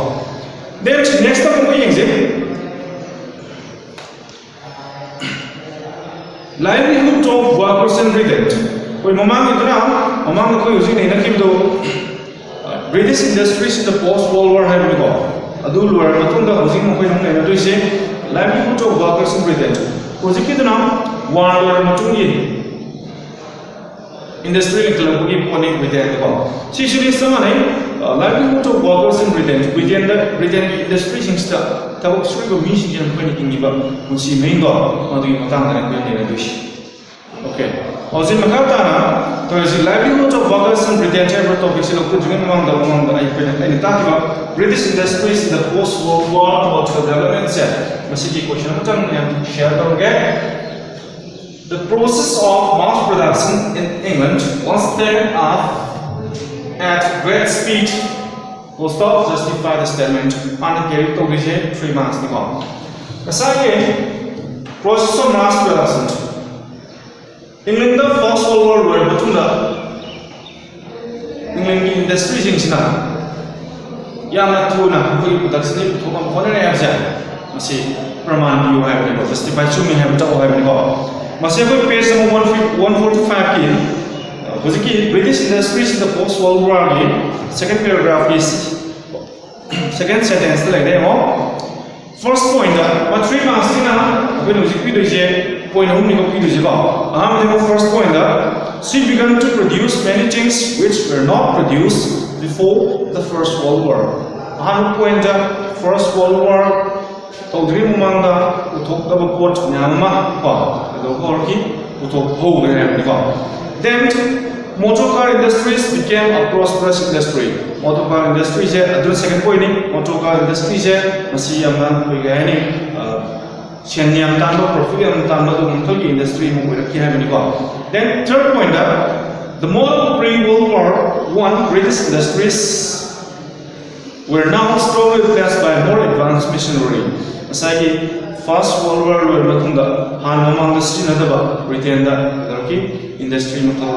Then next ꯑꯃꯨꯛ ꯑꯩꯈꯣꯏ ꯌꯦꯡꯁꯦ, livelihood of workers in Britain꯫ ꯑꯩꯈꯣꯏ ꯃꯃꯥꯡꯒꯤꯗꯨꯅ, ꯃꯃꯥꯡꯗ ꯑꯩꯈꯣꯏ ꯍꯧꯖꯤꯛ ꯅꯩꯅꯈꯤꯕꯗꯣ British industries in the post World War ꯍꯥꯏꯕꯅꯤꯀꯣ꯫ ꯑꯗꯨ ꯂꯣꯏꯔꯕ ꯃꯇꯨꯡꯗ ꯍꯧꯖꯤꯛ ꯃꯈꯣꯏꯅ ꯑꯃꯨꯛ ꯅꯩꯅꯗꯣꯏꯁꯦ livelihood of workers in Britain꯫ ꯍꯧꯖꯤꯛꯀꯤꯗꯨꯅ ꯋꯥꯔ ꯂꯣꯏꯔꯕ ꯃꯇꯨꯡꯒꯤ ꯏꯟꯗꯁꯇ꯭ꯔꯤ ꯂꯤꯡꯈꯠꯂꯛꯄꯒꯤ ꯄꯣꯠꯅꯤ ꯕ꯭ꯔꯤꯇꯦꯟꯗꯀꯣ꯫ ꯁꯤꯁꯨꯅꯤ ꯆꯞ ꯃꯥꯟꯅꯩ꯫ Livelihood of workers in Britain꯫ ꯕ꯭ꯔꯤꯇꯦꯟꯗ, ꯕ꯭ꯔꯤꯇꯦꯟꯒꯤ ꯏꯟꯗꯁꯇ꯭ꯔꯤꯁꯤꯡꯁꯤꯗ ꯊꯕꯛ ꯁꯨꯔꯤꯕ ꯃꯤꯁꯤꯡꯁꯤꯅ ꯃꯈꯣꯏꯅ ꯍꯤꯡꯉꯤꯕ ꯄꯨꯟꯁꯤ ꯃꯍꯤꯡꯗꯣ, ꯃꯗꯨꯒꯤ ꯃꯇꯥꯡꯗꯅꯤ ꯑꯩꯈꯣꯏꯅ ꯅꯩꯅꯗꯣꯏꯁꯤ꯫ Okay꯫ ꯍꯧꯖꯤꯛ ꯃꯈꯥ ꯇꯥꯅ ꯇꯧꯔꯤꯁꯤ livelihood of workers in Britain ꯍꯥꯏꯕ ꯇꯣꯄꯤꯛꯁꯤ ꯂꯧꯊꯣꯛꯇ꯭ꯔꯤꯉꯩ ꯃꯃꯥꯡꯗ, ꯃꯃꯥꯡꯗ ꯑꯩꯈꯣꯏꯅ, ꯑꯩꯅ ꯇꯥꯛꯈꯤꯕ British industries in the post World War cultural development ꯁꯦ, ꯃꯁꯤꯒꯤ ꯀꯣꯏꯁꯟ ꯑꯃꯇꯪ ꯃꯌꯥꯝ ꯁꯤꯌꯔ ꯇꯧꯔꯒꯦ꯫ The process of mass production in England was taken up at great speed꯫ Full stop, justify the statement꯫ ꯃꯥꯅ ꯀꯦꯔꯤ ꯇꯧꯔꯤꯁꯦ ꯊ꯭ꯔꯤ ꯃꯥꯔꯛꯁꯅꯤꯀꯣ꯫ ꯉꯁꯥꯏꯒꯤ process of mass production, England First World War ꯂꯣꯏꯔꯕ ꯃꯇꯨꯡꯗ ꯏꯪꯂꯦꯟꯒꯤ ꯏꯟꯗꯁꯇ꯭ꯔꯤꯁꯤꯡꯁꯤꯅ ꯌꯥꯝꯅ ꯊꯨꯅ ꯑꯩꯈꯣꯏꯒꯤ ꯄ꯭ꯔꯗꯛꯁꯟꯁꯤ ꯄꯨꯊꯣꯛꯅꯕ ꯍꯣꯠꯅꯔꯦ ꯍꯥꯏꯕꯁꯦ, ꯃꯁꯤ ꯄ꯭ꯔꯃꯥꯟ ꯄꯤꯌꯨ ꯍꯥꯏꯕꯅꯤꯀꯣ, ꯖꯁꯇꯤꯐꯥꯏ, ꯆꯨꯝꯃꯤ ꯍꯥꯏꯕ ꯇꯧ ꯍꯥꯏꯕꯅꯤꯀꯣ꯫ ꯃꯁꯤ ꯑꯩꯈꯣꯏ ꯄꯦꯖ ꯅꯝꯕꯔ ꯋꯥꯟ ꯐꯣꯔꯇꯤ ꯐꯥꯏꯚꯀꯤ ꯍꯧꯖꯤꯛꯀꯤ British industries in the post World War ꯒꯤ ꯁꯦꯀꯦꯟ ꯄꯦꯔꯥꯒ꯭ꯔꯥꯐꯀꯤ ꯁꯦꯀꯦꯟ ꯁꯦꯟꯇꯦꯟꯁꯇ ꯂꯩꯔꯦ ꯌꯦꯡꯉꯣ꯫ ꯐꯥꯔꯁ ꯄꯣꯏꯟꯗ, ꯊ꯭ꯔꯤ ꯃꯥꯔꯛꯁꯀꯤꯅ ꯑꯩꯈꯣꯏꯅ ꯍꯧꯖꯤꯛ ꯄꯤꯗꯣꯏꯁꯦ Point ꯑꯍꯨꯝꯅꯤꯀꯣ ꯄꯤꯗꯣꯏꯁꯤꯀꯣ꯫ ꯑꯍꯥꯟꯕꯗ, first point, she began to produce many things which were not produced before the First World War. ꯑꯍꯥꯟꯕ point, First World War ꯇꯧꯗ꯭ꯔꯤꯉꯩ ꯃꯃꯥꯡꯗ ꯄꯨꯊꯣꯛꯇꯕ ꯄꯣꯠ ꯃꯌꯥꯝ ꯑꯃ ꯀꯣ ꯀꯩꯗꯧꯕ ꯍꯧꯔꯛꯈꯤ, ꯄꯨꯊꯣꯛ ꯍꯧꯈ꯭ꯔꯦ ꯍꯥꯏꯕꯅꯤꯀꯣ꯫ Then, motor car industries became a prosperous industry. Motor car industry ꯁꯦ ꯑꯗꯨ second point ꯅꯤ꯫ Motor car industry ꯁꯦ ꯃꯁꯤ ꯌꯥꯝꯅ ꯑꯩꯈꯣꯏ ꯀꯩ ꯍꯥꯏꯅꯤ, ꯁꯦꯟ ꯌꯥꯝ ꯇꯥꯟꯕ, profit ꯌꯥꯝ ꯇꯥꯟꯕ ꯑꯗꯨꯒꯨꯝꯕ ꯃꯈꯜꯒꯤ industry ꯑꯃ ꯑꯣꯏꯔꯛꯈꯤ ꯍꯥꯏꯕꯅꯤꯀꯣ꯫ Then third point, the modern pre-World War One British industries were now strongly replaced by more advanced machinery. ꯉꯁꯥꯏꯒꯤ First World War ꯂꯣꯏꯔꯕ ꯃꯇꯨꯡꯗ ꯍꯥꯟꯅ ꯃꯃꯥꯡꯗ ꯁꯤꯖꯤꯟꯅꯗꯕ Britain ꯗ ꯀꯩꯗꯧꯔꯛꯈꯤ, industry ꯃꯈꯜ,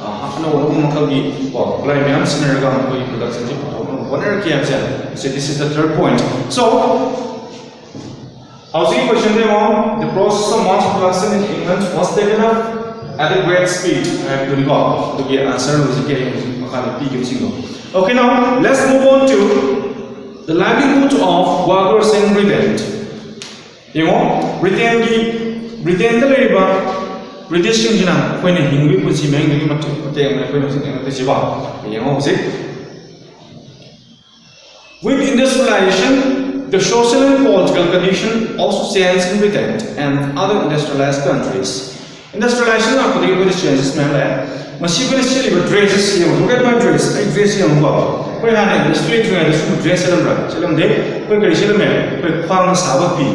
ꯑ, ꯑꯅꯧ ꯑꯅꯧꯕ ꯃꯈꯜꯒꯤ ꯀꯣ ꯈꯨꯠꯂꯥꯏ ꯃꯌꯥꯝ ꯁꯤꯖꯤꯟꯅꯔꯒ ꯃꯈꯣꯏꯒꯤ production ꯁꯦ ꯄꯨꯊꯣꯛꯅꯕ ꯍꯣꯠꯅꯔꯛꯈꯤ ꯍꯥꯏꯕꯁꯦ꯫ So, this is the third point. So, ꯍꯧꯖꯤꯛꯀꯤ question ꯗ ꯌꯦꯡꯉꯣ, the process of mass production in England was taken up at a great speed ꯍꯥꯏꯕꯗꯨꯅꯤꯀꯣ꯫ ꯑꯗꯨꯒꯤ answer ꯍꯧꯖꯤꯛꯀꯤ ꯑꯩ ꯍꯧꯖꯤꯛ ꯃꯈꯥꯗ ꯄꯤꯈꯤꯕꯁꯤꯡꯗꯣ꯫ Okay, now let's move on to the livelihood of workers in Britain. ꯌꯦꯡꯉꯣ, Britain ꯒꯤ, Britain ꯗ ꯂꯩꯔꯤꯕ British ꯁꯤꯡꯁꯤꯅ ꯑꯩꯈꯣꯏꯅ ꯍꯤꯡꯕꯒꯤ ꯄꯨꯟꯁꯤ ꯃꯍꯤꯡꯗꯨꯒꯤ ꯃꯇꯨꯡ ꯃꯇꯦꯡ ꯑꯃ ꯑꯩꯈꯣꯏꯅ ꯍꯧꯖꯤꯛ ꯌꯦꯡꯉꯛꯇꯣꯏꯁꯤꯀꯣ꯫ ꯌꯦꯡꯉꯣ ꯍꯧꯖꯤꯛ꯫ With industrialization, the social and political condition also changed in Britain and other industrialized countries. Industrialization ꯂꯥꯛꯄꯗꯒꯤ ꯑꯩꯈꯣꯏꯗ changes ꯃꯌꯥꯝ ꯂꯥꯛꯑꯦ꯫ ꯃꯁꯤ ꯑꯩꯈꯣꯏꯅ ꯁꯦꯠꯂꯤꯕ dress ꯑꯁꯤ ꯌꯦꯡꯉꯨ꯫ Look at my dress. ꯑꯩ dress ꯌꯦꯡꯉꯨꯀꯣ꯫ ꯑꯩꯈꯣꯏ ꯍꯥꯟꯅ industry ꯂꯩꯇ꯭ꯔꯤꯉꯩꯗ ꯁꯨꯝꯕ dress ꯁꯦꯠꯂꯝꯕ꯭ꯔꯥ? ꯁꯦꯠꯂꯝꯗꯦ꯫ ꯑꯩꯈꯣꯏ ꯀꯔꯤ ꯁꯦꯠꯂꯝꯃꯦ? ꯑꯩꯈꯣꯏ ꯈ꯭ꯋꯥꯡꯅ ꯁꯥꯕ ꯐꯤ,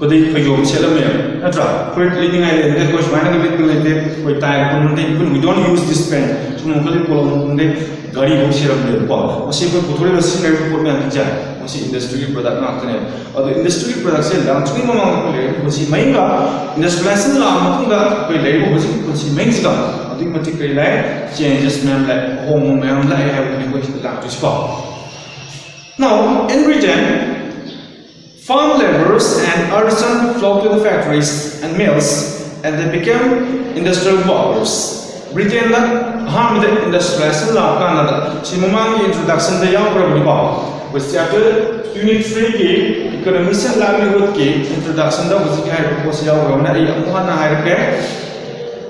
ꯑꯗꯩ ꯐꯩꯖꯣꯝ ꯁꯦꯠꯂꯝꯃꯦ, ꯅꯠꯇ꯭ꯔꯥ? ꯐꯨꯔꯤꯠ ꯂꯤꯠꯅꯤꯡꯉꯥꯏ ꯂꯩꯔꯝꯗꯦ, ꯑꯩꯈꯣꯏ ꯁꯨꯃꯥꯏꯅꯒ ꯂꯤꯠꯄ ꯂꯩꯇꯦ꯫ ꯑꯩꯈꯣꯏ tie ꯄꯨꯟꯕ ꯅꯠꯇꯦ, even we don't use this pant. ꯁꯨꯝꯕ ꯃꯈꯜꯒꯤ ꯄꯣꯠꯂꯝ ꯄꯨꯟꯗꯦ꯫ ꯒꯥꯔꯤꯐꯧ ꯁꯤꯔꯝꯗꯦꯕꯀꯣ꯫ ꯃꯁꯤ ꯑꯩꯈꯣꯏ ꯄꯨꯊꯣꯔꯛꯏꯕ ꯁꯤꯖꯤꯟꯅꯔꯤꯕ ꯄꯣꯠ ꯃꯌꯥꯝꯁꯤꯡꯁꯦ ꯃꯁꯤ industry ꯒꯤ product ꯉꯥꯛꯇꯅꯦꯕ꯫ ꯑꯗꯣ industry ꯒꯤ product ꯁꯦ ꯂꯥꯛꯇ꯭ꯔꯤꯉꯩ ꯃꯃꯥꯡꯗ ꯑꯩꯈꯣꯏ ꯂꯩꯔꯤꯕ ꯄꯨꯟꯁꯤ ꯃꯍꯤꯡꯒ industrialization ꯂꯥꯛꯑ ꯃꯇꯨꯡꯗ ꯑꯩꯈꯣꯏ ꯂꯩꯔꯤꯕ ꯍꯧꯖꯤꯛꯀꯤ ꯄꯨꯟꯁꯤ ꯃꯍꯤꯡꯁꯤꯒ ꯑꯗꯨꯛꯀꯤ ꯃꯇꯤꯛ ꯀꯔꯤ ꯂꯥꯛꯑꯦ? Changes ꯃꯌꯥꯝ ꯂꯥꯛꯑꯦ, ꯑꯍꯣꯡꯕ ꯃꯌꯥꯝ ꯂꯥꯛꯑꯦ ꯍꯥꯏꯕꯗꯨꯅꯤ ꯑꯩꯈꯣꯏ ꯁꯤꯗ ꯂꯥꯛꯇꯣꯏꯁꯤꯀꯣ꯫ Now, in Britain, farm laborers and artisans flocked to the factories and mills, and they became industrial workers. Britain ꯗ ꯑꯍꯥꯟꯕꯗ industrialization ꯂꯥꯛꯄ ꯀꯥꯟꯗ, ꯁꯤ ꯃꯃꯥꯡꯒꯤ introduction ꯗ ꯌꯥꯎꯈ꯭ꯔꯕꯅꯤꯀꯣ꯫ ꯑꯩꯈꯣꯏ ꯆꯦꯞꯇꯔ ꯇ꯭ꯋꯦꯟꯇꯤ ꯊ꯭ꯔꯤꯒꯤ ꯏꯀꯣꯅꯣꯃꯤꯛꯁ ꯑꯦꯟ ꯂꯥꯏꯚꯂꯤꯍꯨꯗꯀꯤ ꯏꯟꯇ꯭ꯔꯣꯗꯛꯁꯟꯗ ꯍꯧꯖꯤꯛꯀꯤ ꯍꯥꯏꯔꯤꯕ ꯄꯣꯠꯁꯤ ꯌꯥꯎꯈ꯭ꯔꯕꯅꯤꯅ ꯑꯩ ꯑꯃꯨꯛ ꯍꯟꯅ ꯍꯥꯏꯔꯛꯀꯦ꯫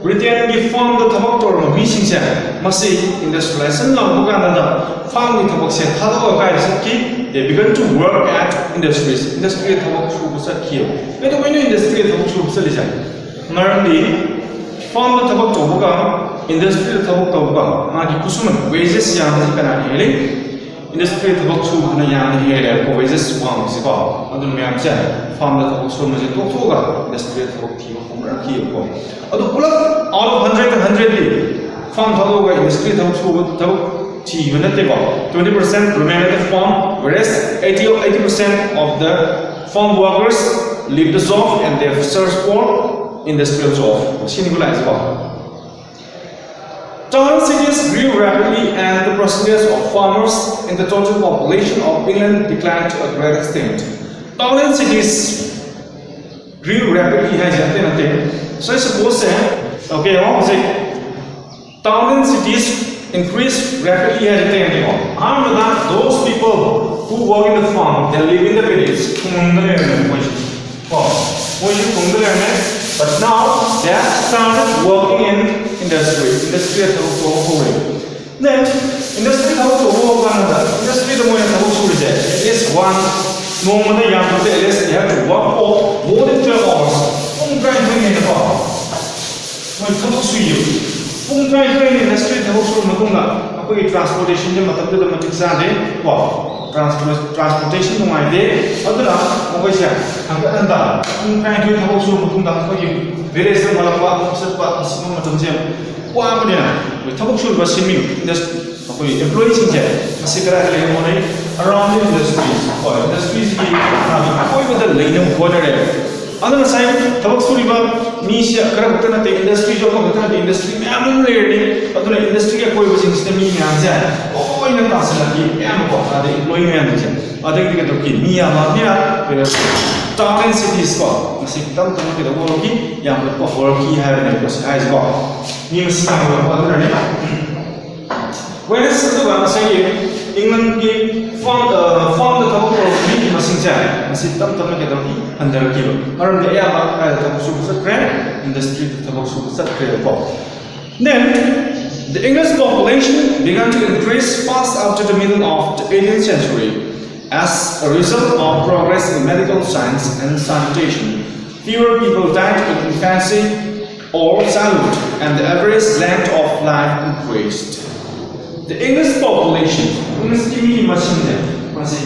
ꯕ꯭ꯔꯤꯇꯦꯟꯒꯤ ꯐꯥꯔꯝꯗ ꯊꯕꯛ ꯇꯧꯔꯕ ꯃꯤꯁꯤꯡꯁꯦ ꯃꯁꯤ ꯏꯟꯗꯁꯇ꯭ꯔꯤꯌꯦꯂꯥꯏꯖꯦꯁꯟ ꯂꯥꯛꯄ ꯀꯥꯟꯗ ꯐꯥꯔꯝꯒꯤ ꯊꯕꯛꯁꯦ ꯊꯥꯗꯣꯛꯑꯒ ꯀꯥꯏꯗ ꯆꯠꯈꯤ? They began to work at industries. ꯏꯟꯗꯁꯇ꯭ꯔꯤꯗ ꯊꯕꯛ ꯁꯨꯕ ꯆꯠꯈꯤꯑꯕ꯫ ꯀꯩꯗꯧꯕꯩꯅꯣ ꯏꯟꯗꯁꯇ꯭ꯔꯤꯗ ꯊꯕꯛ ꯁꯨꯕ ꯆꯠꯂꯤꯁꯦ? ꯃꯔꯝꯗꯤ ꯐꯥꯔꯝꯗ ꯊꯕꯛ ꯇꯧꯕꯒ ꯏꯟꯗꯁꯇ꯭ꯔꯤꯗ ꯊꯕꯛ ꯇꯧꯕꯒ ꯃꯥꯒꯤ ꯈꯨꯠꯁꯨꯃꯟ, ꯋꯦꯖꯦꯁ ꯌꯥꯝꯕꯁꯤ ꯀꯅꯥꯅ ꯍꯦꯜꯂꯤ? ꯏꯟꯗꯁꯇ꯭ꯔꯤꯗ ꯊꯕꯛ ꯁꯨꯕꯗꯨꯅ ꯌꯥꯝꯅ ꯍꯦꯜꯂꯦꯕꯀꯣ, ꯋꯦꯖꯦꯁ ꯋꯥꯡꯕꯁꯤꯀꯣ꯫ ꯑꯗꯨꯅ ꯃꯌꯥꯝꯁꯦ ꯐꯥꯔꯝꯗ ꯊꯕꯛ ꯁꯨꯕꯁꯦ ꯇꯣꯛꯊꯣꯛꯑꯒ ꯏꯟꯗꯁꯇ꯭ꯔꯤꯗ ꯊꯕꯛ ꯊꯤꯕ ꯍꯧꯅꯔꯛꯈꯤꯕꯀꯣ꯫ ꯑꯗꯨ ꯄꯨꯂꯞ ꯑꯥꯎꯠ ꯑꯣꯐ ꯍꯟꯗ꯭ꯔꯦꯗ ꯍꯟꯗ꯭ꯔꯦꯗꯇꯤ ꯐꯥꯔꯝ ꯊꯥꯗꯣꯛꯑꯒ ꯏꯟꯗꯁꯇ꯭ꯔꯤꯗ ꯊꯕꯛ ꯁꯨꯕ, ꯊꯕꯛ ꯊꯤꯕ ꯅꯠꯇꯦꯀꯣ꯫ Twenty percent remain at the farm, whereas eighty, eighty percent of the farm workers leave the job and they search for industrial job. ꯁꯤꯅꯤꯀꯣ ꯂꯥꯛꯏꯁꯦꯀꯣ꯫ Town and cities grew rapidly and the percentage of farmers in the total population of England declined to a great extent. Town and cities grew rapidly ꯍꯥꯏꯁꯦ ꯑꯇꯩ ꯅꯠꯇꯦ꯫ So suppose ꯁꯦ, okay, ꯌꯦꯡꯉꯣ ꯍꯧꯖꯤꯛ, town and cities increase rapidly ꯍꯥꯏꯁꯦ ꯑꯇꯩ ꯅꯠꯇꯦꯀꯣ꯫ ꯑꯍꯥꯟꯕꯗ those people who work in the farm, they live in the village. ꯈꯨꯡꯒꯪꯗ ꯂꯩꯔꯝꯃꯦ ꯃꯣꯏꯁꯦ꯫ ꯀꯣ, ꯃꯣꯏꯁꯨ ꯈꯨꯡꯒꯪꯗ ꯂꯩꯔꯝꯃꯦ꯫ But now they have started working in industry. ꯏꯟꯗꯁꯇ꯭ꯔꯤꯗ ꯊꯕꯛ ꯇꯧꯕ ꯍꯧꯔꯦ꯫ Then ꯏꯟꯗꯁꯇ꯭ꯔꯤ ꯊꯕꯛ ꯇꯧꯕ ꯍꯧꯔꯀꯥꯟꯗ ꯏꯟꯗꯁꯇ꯭ꯔꯤꯗ ꯃꯣꯏꯅ ꯊꯕꯛ ꯁꯨꯔꯤꯁꯦ, at least one, ꯅꯣꯡꯃꯗ ꯌꯥꯝꯗ꯭ꯔꯕꯗ at least they have to work for more than twelve hours. ꯄꯨꯡ ꯇꯔꯥꯅꯤꯊꯣꯏ ꯍꯦꯟꯅꯀꯣ ꯃꯣꯏ ꯊꯕꯛ ꯁꯨꯏꯌꯦꯕ꯫ ꯄꯨꯡ ꯇꯔꯥꯅꯤꯊꯣꯏ ꯍꯦꯟꯅ ꯏꯟꯗꯁꯇ꯭ꯔꯤ ꯊꯕꯛ ꯁꯨꯔ ꯃꯇꯨꯡꯗ ꯑꯩꯈꯣꯏꯒꯤ ꯇ꯭ꯔꯥꯟꯁꯄꯣꯔꯇꯦꯁꯟꯁꯦ ꯃꯇꯝꯗꯨꯗ ꯃꯇꯤꯛ ꯆꯥꯗꯦ ꯀꯣ꯫ ꯇ꯭ꯔꯥꯟꯁꯄꯣꯔꯇꯦꯁꯟ ꯅꯨꯡꯉꯥꯏꯇꯦ꯫ ꯑꯗꯨꯅ ꯃꯈꯣꯏꯁꯦ ꯍꯟꯒꯠ ꯍꯟꯗ ꯄꯨꯡ ꯇꯔꯥꯅꯤꯊꯣꯏ ꯊꯕꯛ ꯁꯨꯔ ꯃꯇꯨꯡꯗ ꯑꯩꯈꯣꯏꯒꯤ ꯚꯤꯂꯦꯖꯇ ꯍꯜꯂꯛꯄ, ꯑꯃꯨꯛ ꯆꯠꯄ, ꯑꯁꯤꯒꯨꯝꯕ ꯃꯇꯝꯁꯦ ꯌꯥꯝ ꯋꯥꯕꯅꯤꯅ ꯑꯩꯈꯣꯏ ꯊꯕꯛ ꯁꯨꯔꯤꯕ ꯁꯤꯟꯃꯤ, ꯏꯟꯗꯁ-, ꯑꯩꯈꯣꯏ ꯑꯦꯝꯄ꯭ꯂꯣꯌꯤꯁꯤꯡꯁꯦ ꯃꯁꯤ ꯀꯗꯥꯏꯗ ꯂꯩꯒꯦ ꯍꯣꯠꯅꯩ? Around the industries. ꯍꯣꯏ, ꯏꯟꯗꯁꯇ꯭ꯔꯤꯁꯤꯒꯤ ꯑꯀꯣꯏꯕꯗ ꯂꯩꯅꯕ ꯍꯣꯠꯅꯔꯦ꯫ ꯑꯗꯨꯅ ꯉꯁꯥꯏ ꯊꯕꯛ ꯁꯨꯔꯤꯕ ꯃꯤꯁꯦ ꯈꯔ ꯈꯛꯇ ꯅꯠꯇꯦ, ꯏꯟꯗꯁꯇ꯭ꯔꯤꯁꯨ ꯑꯃꯈꯛꯇ ꯅꯠꯇꯦ, ꯏꯟꯗꯁꯇ꯭ꯔꯤ ꯃꯌꯥꯝ ꯑꯃ ꯂꯩꯔꯅꯤ꯫ ꯑꯗꯨꯅ ꯏꯟꯗꯁꯇ꯭ꯔꯤꯒꯤ ꯑꯀꯣꯏꯕꯁꯤꯡꯁꯤꯗ ꯃꯤ ꯃꯌꯥꯝꯁꯦ ꯂꯣꯏꯅ ꯇꯥꯁꯤꯜꯂꯛꯈꯤ, ꯑꯌꯥꯝꯕꯀꯣ, ꯑꯗꯩ ꯏꯝꯄ꯭ꯂꯣꯌꯤ ꯃꯌꯥꯝꯁꯤꯡꯁꯦ꯫ ꯑꯗꯒꯤꯗꯤ ꯀꯩꯗꯧꯔꯛꯈꯤ? ꯃꯤ ꯌꯥꯝꯃꯛꯑꯕꯅꯤꯅ ꯇꯥꯎꯟ ꯑꯦꯟ ꯁꯤꯇꯤꯁ ꯀꯣ, ꯃꯁꯤ ꯇꯞ ꯇꯞꯅ ꯀꯩꯗꯧꯕ ꯍꯧꯔꯛꯈꯤ? ꯌꯥꯝꯈꯠꯄ ꯍꯧꯔꯛꯈꯤ ꯍꯥꯏꯕꯅꯦꯕꯀꯣ ꯁꯤ ꯍꯥꯏꯁꯤꯀꯣ꯫ ꯃꯤ ꯃꯁꯤꯡ ꯌꯥꯝꯈꯠꯂꯛꯄ ꯑꯗꯨꯅꯅꯦ꯫ Whereas ꯑꯗꯨꯒ ꯉꯁꯥꯏꯒꯤ ꯏꯪꯂꯦꯟꯒꯤ ꯐꯥꯔꯝ ꯐꯥꯔꯝꯗ ꯊꯕꯛ ꯇꯧꯔꯕ ꯃꯤꯒꯤ ꯃꯁꯤꯡꯁꯦ ꯃꯁꯤ ꯇꯞ ꯇꯞꯅ ꯀꯩꯗꯧꯔꯛꯏ? ꯍꯟꯊꯔꯛꯈꯤꯕ꯫ ꯃꯔꯝꯗꯤ ꯑꯌꯥꯝꯕ ꯀꯗꯥꯏꯗ ꯊꯕꯛ ꯁꯨꯕ ꯆꯠꯈ꯭ꯔꯦ? ꯏꯟꯗꯁꯇ꯭ꯔꯤꯗ ꯊꯕꯛ ꯁꯨꯕ ꯆꯠꯈ꯭ꯔꯦꯕꯀꯣ. Then, the English population began to increase fast after the middle of the eighteenth century as a result of progress in medical science and sanitation. Fewer people died in infancy or childhood, and the average length of life increased. The English population, Englishꯀꯤ ꯃꯤꯒꯤ ꯃꯁꯤꯡꯁꯦ ꯃꯁꯤ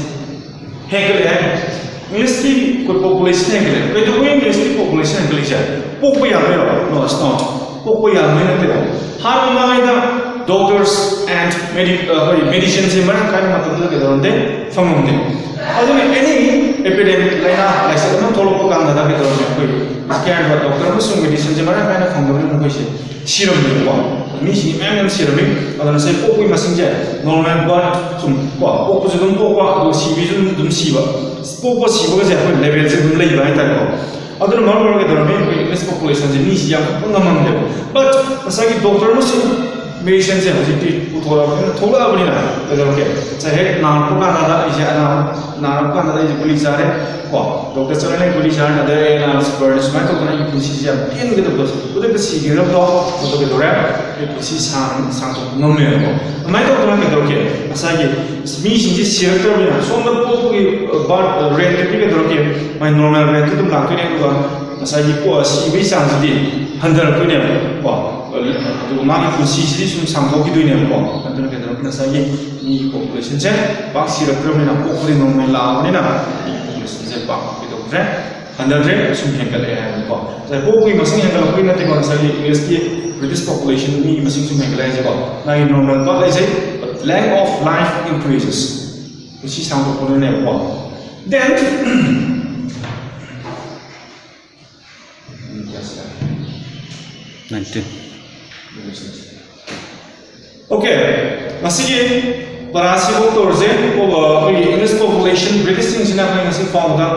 ꯍꯦꯟꯒꯠꯂꯦ ꯍꯥꯏ꯫ Englishꯀꯤ ꯑꯩꯈꯣꯏ population ꯍꯦꯟꯒꯠꯂꯦ꯫ ꯀꯩꯗꯧꯕꯩ Englishꯀꯤ population ꯍꯦꯟꯒꯠꯂꯤꯁꯦ? ꯄꯣꯛꯄ ꯌꯥꯝꯕꯩꯔꯣ? No, it's not. ꯄꯣꯛꯄ ꯌꯥꯝꯕꯩ ꯅꯠꯇꯦꯕ꯫ ꯍꯥꯟꯅ ꯃꯃꯥꯡꯉꯩꯗ doctors and medi ꯑꯩꯈꯣꯏ medicineꯁꯦ ꯃꯔꯥꯡ ꯀꯥꯏꯅ ꯃꯇꯝꯗꯨꯗ ꯀꯩꯗꯧꯔꯝꯗꯦ? ꯐꯪꯉꯝꯗꯦ꯫ ꯑꯗꯨꯅ any epidemic, ꯂꯥꯏꯅꯥ ꯂꯥꯏꯆꯠ ꯑꯃ ꯊꯣꯛꯂꯛꯄ ꯀꯥꯟꯗ ꯀꯩꯗꯧꯔꯝꯃꯦ? ꯑꯩꯈꯣꯏ ꯀꯌꯥ doctor ꯑꯃꯁꯨꯡ medicineꯁꯦ ꯃꯔꯥꯡ ꯀꯥꯏꯅ ꯐꯪꯗꯕꯅꯤꯅ ꯑꯩꯈꯣꯏꯁꯦ ꯁꯤꯔꯝꯃꯦꯕꯀꯣ꯫ ꯃꯤꯁꯤꯡꯁꯦ ꯃꯌꯥꯝ ꯌꯥꯝ ꯁꯤꯔꯝꯃꯤ꯫ ꯑꯗꯨꯅ ꯉꯁꯥꯏ ꯄꯣꯛꯄꯒꯤ ꯃꯁꯤꯡꯁꯦ normal birth ꯁꯨꯝ ꯀꯣ, ꯄꯣꯛꯄꯁꯨ ꯑꯗꯨꯝ ꯄꯣꯛꯄ, ꯑꯗꯨꯒ ꯁꯤꯕꯁꯨ ꯑꯗꯨꯝ, ꯑꯗꯨꯝ ꯁꯤꯕ꯫ ꯄꯣꯛꯄ ꯁꯤꯕꯒꯁꯦ ꯑꯩꯈꯣꯏ levelꯁꯦ ꯑꯗꯨꯝ ꯂꯩꯕ ꯍꯥꯏꯇꯥꯔꯦꯀꯣ꯫ ꯑꯗꯨꯅ ꯃꯔꯝ ꯑꯣꯏꯔꯒ ꯀꯩꯗꯧꯔꯝꯃꯤ? ꯑꯩꯈꯣꯏ English populationꯁꯦ ꯃꯤꯁꯤ ꯌꯥꯝꯈꯠꯄ ꯉꯝꯃꯝꯗꯦꯕ꯫ But ꯉꯁꯥꯏꯒꯤ doctor ꯑꯃꯁꯨꯡ medicineꯁꯦ ꯍꯧꯖꯤꯛꯇꯤ ꯄꯨꯊꯣꯔꯛꯑꯕꯅꯤꯅ, ꯊꯣꯛꯂꯛꯑꯕꯅꯤꯅ ꯀꯩꯗꯧꯔꯒꯦ? ꯉꯁꯥꯏ ꯍꯦꯛ ꯅꯥꯔꯛꯄ ꯀꯥꯟꯗ ꯑꯩꯁꯦ ꯑꯅꯥ ꯅꯥꯔꯛꯄ ꯀꯥꯟꯗ ꯑꯩꯁꯦ ꯒꯨꯂꯤ ꯆꯥꯔꯦ ꯀꯣ, doctor ꯆꯠꯂꯅꯤ, ꯒꯨꯂꯤ ꯆꯥꯔꯅꯤ, ꯑꯗꯩ ꯑꯩ ꯑꯅꯥꯕꯁꯤ ꯐꯔꯅꯤ, ꯁꯨꯃꯥꯏꯅ ꯇꯧꯗꯅ ꯑꯩꯒꯤ ꯄꯨꯟꯁꯤꯁꯦ ꯌꯥꯝ ꯇꯦꯟꯒꯗꯕꯗꯣ, ꯈꯨꯗꯛꯇ ꯁꯤꯒꯗꯕꯗꯣ, ꯑꯗꯨ ꯀꯩꯗꯧꯔꯦ? ꯑꯩ ꯄꯨꯟꯁꯤ ꯁꯥꯡ ꯁꯥꯡꯗꯣꯛꯄ ꯉꯝꯃꯦꯕꯀꯣ꯫ ꯑꯗꯨꯃꯥꯏꯅ ꯇꯧꯗꯅ ꯀꯩꯗꯧꯔꯒꯦ? ꯉꯁꯥꯏꯒꯤ ꯃꯤꯁꯤꯡꯁꯦ ꯁꯤꯔꯛꯇ꯭ꯔꯕꯅꯤꯅ ꯁꯣꯝꯗ ꯄꯣꯛꯄꯒꯤ birth rateꯇꯨꯗꯤ ꯀꯩꯗꯧꯔꯒꯦ? ꯃꯥꯏ normal rateꯇꯨ ꯑꯗꯨꯝ ꯂꯥꯛꯇꯣꯏꯅꯦ, ꯑꯗꯨꯒ ꯉꯁꯥꯏꯒꯤ ꯄꯣ-, ꯁꯤꯕꯒꯤ ꯆꯥꯡꯁꯤꯗꯤ ꯍꯟꯊꯔꯛꯇꯣꯏꯅꯦꯕ ꯀꯣ꯫ ꯑꯗꯨꯒ ꯃꯥꯒꯤ ꯄꯨꯟꯁꯤꯁꯤꯗꯤ ꯁꯨꯝ ꯁꯥꯡꯊꯣꯛꯈꯤꯗꯣꯏꯅꯦꯕꯀꯣ꯫ ꯑꯗꯨꯅ ꯀꯩꯗꯧꯔꯒꯦ? ꯉꯁꯥꯏꯒꯤ ꯃꯤꯒꯤ populationꯁꯦ ꯄꯥꯛ ꯁꯤꯔꯛꯇ꯭ꯔꯕꯅꯤꯅ, ꯄꯣꯛꯄꯗꯤ normal ꯂꯥꯛꯑꯕꯅꯤꯅ ꯃꯤꯒꯤ populationꯁꯦ ꯄꯥꯛ ꯀꯩꯗꯧꯗ꯭ꯔꯦ? ꯍꯟꯊꯗ꯭ꯔꯦ, ꯁꯨꯝ ꯍꯦꯟꯒꯠꯂꯛꯑꯦ ꯍꯥꯏꯕꯅꯤꯀꯣ꯫ ꯉꯁꯥꯏ ꯄꯣꯛꯄꯒꯤ ꯃꯁꯤꯡ ꯍꯦꯟꯒꯠꯂꯛꯄꯒꯤ ꯅꯠꯇꯦꯀꯣ, ꯉꯁꯥꯏꯒꯤ Englishꯀꯤ British population ꯃꯤꯒꯤ ꯃꯁꯤꯡ ꯁꯨꯝ ꯍꯦꯟꯒꯠꯂꯛꯑꯦ ꯍꯥꯏꯁꯦꯀꯣ꯫ ꯃꯥꯒꯤ normal birth ꯂꯩꯖꯩ, but length of life increases꯫ ꯄꯨꯟꯁꯤ ꯁꯥꯡꯗꯣꯛꯄꯗꯨꯅꯦꯕꯀꯣ꯫ Then, nineteen. Okay, ꯉꯁꯤꯒꯤ ꯄꯔꯥꯁꯤꯐꯥꯎ ꯇꯧꯔꯁꯦ꯫ ꯑꯩꯈꯣꯏꯒꯤ English population, Britishꯁꯤꯡꯁꯤꯅ ꯑꯩꯈꯣꯏ ꯉꯁꯤ ꯐꯥꯎꯕꯗ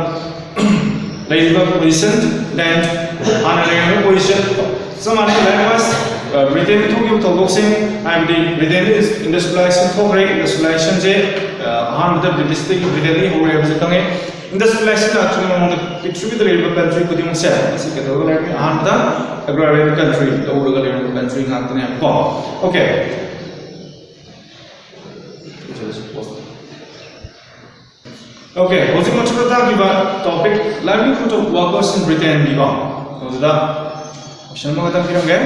ꯂꯩꯔꯤꯕ position, then ꯍꯥꯟꯅ ꯂꯩꯔꯝꯕ position ꯆꯞ ꯃꯥꯟꯅꯩ꯫ Likewise, ꯕ꯭ꯔꯤꯇꯦꯟꯗ ꯊꯣꯛꯈꯤꯕ ꯊꯧꯗꯣꯛꯁꯤꯡ, ꯍꯥꯏꯕꯗꯤ ꯕ꯭ꯔꯤꯇꯦꯟꯗ ꯏꯟꯗꯁꯇ꯭ꯔꯤꯌꯦꯂꯥꯏꯖꯦꯁꯟ ꯊꯣꯛꯈ꯭ꯔꯦ꯫ ꯏꯟꯗꯁꯇ꯭ꯔꯤꯌꯦꯂꯥꯏꯖꯦꯁꯟꯁꯦ ꯑꯍꯥꯟꯕꯗ ꯕ꯭ꯔꯤꯇꯤꯁꯇꯒꯤ, ꯕ꯭ꯔꯤꯇꯦꯟꯗꯒꯤ ꯍꯧꯔꯦ ꯍꯥꯏꯕꯁꯦ ꯈꯪꯉꯦ꯫ ꯏꯟꯗꯁꯇ꯭ꯔꯤꯌꯦꯂꯥꯏꯖꯦꯁꯟ ꯂꯥꯛꯇ꯭ꯔꯤꯉꯩ ꯃꯃꯥꯡꯗ ꯄ꯭ꯔꯤꯊꯤꯕꯤꯗ ꯂꯩꯔꯤꯕ ꯀꯟꯇ꯭ꯔꯤ ꯈꯨꯗꯤꯡꯃꯛꯁꯦ ꯃꯁꯤ ꯀꯩꯗꯧꯔꯒ ꯂꯩꯔꯝꯃꯤ? ꯑꯍꯥꯟꯕꯗ ꯑꯦꯒ꯭ꯔꯥꯔꯤꯌꯟ ꯀꯟꯇ꯭ꯔꯤ ꯇꯧꯔꯒ ꯂꯩꯔꯝꯕ ꯀꯟꯇ꯭ꯔꯤ ꯉꯥꯛꯇꯅꯦꯕꯀꯣ꯫ ꯑꯣꯀꯦ꯫ ꯑꯣꯀꯦ, ꯍꯧꯖꯤꯛ ꯃꯊꯛꯇ ꯇꯥꯈꯤꯕ topic livelihood of workers in Britain ꯒꯤꯀꯣ, ꯑꯗꯨꯗ ꯀꯣꯏꯁꯟ ꯑꯃꯈꯛꯇꯪ ꯄꯤꯔꯝꯒꯦ꯫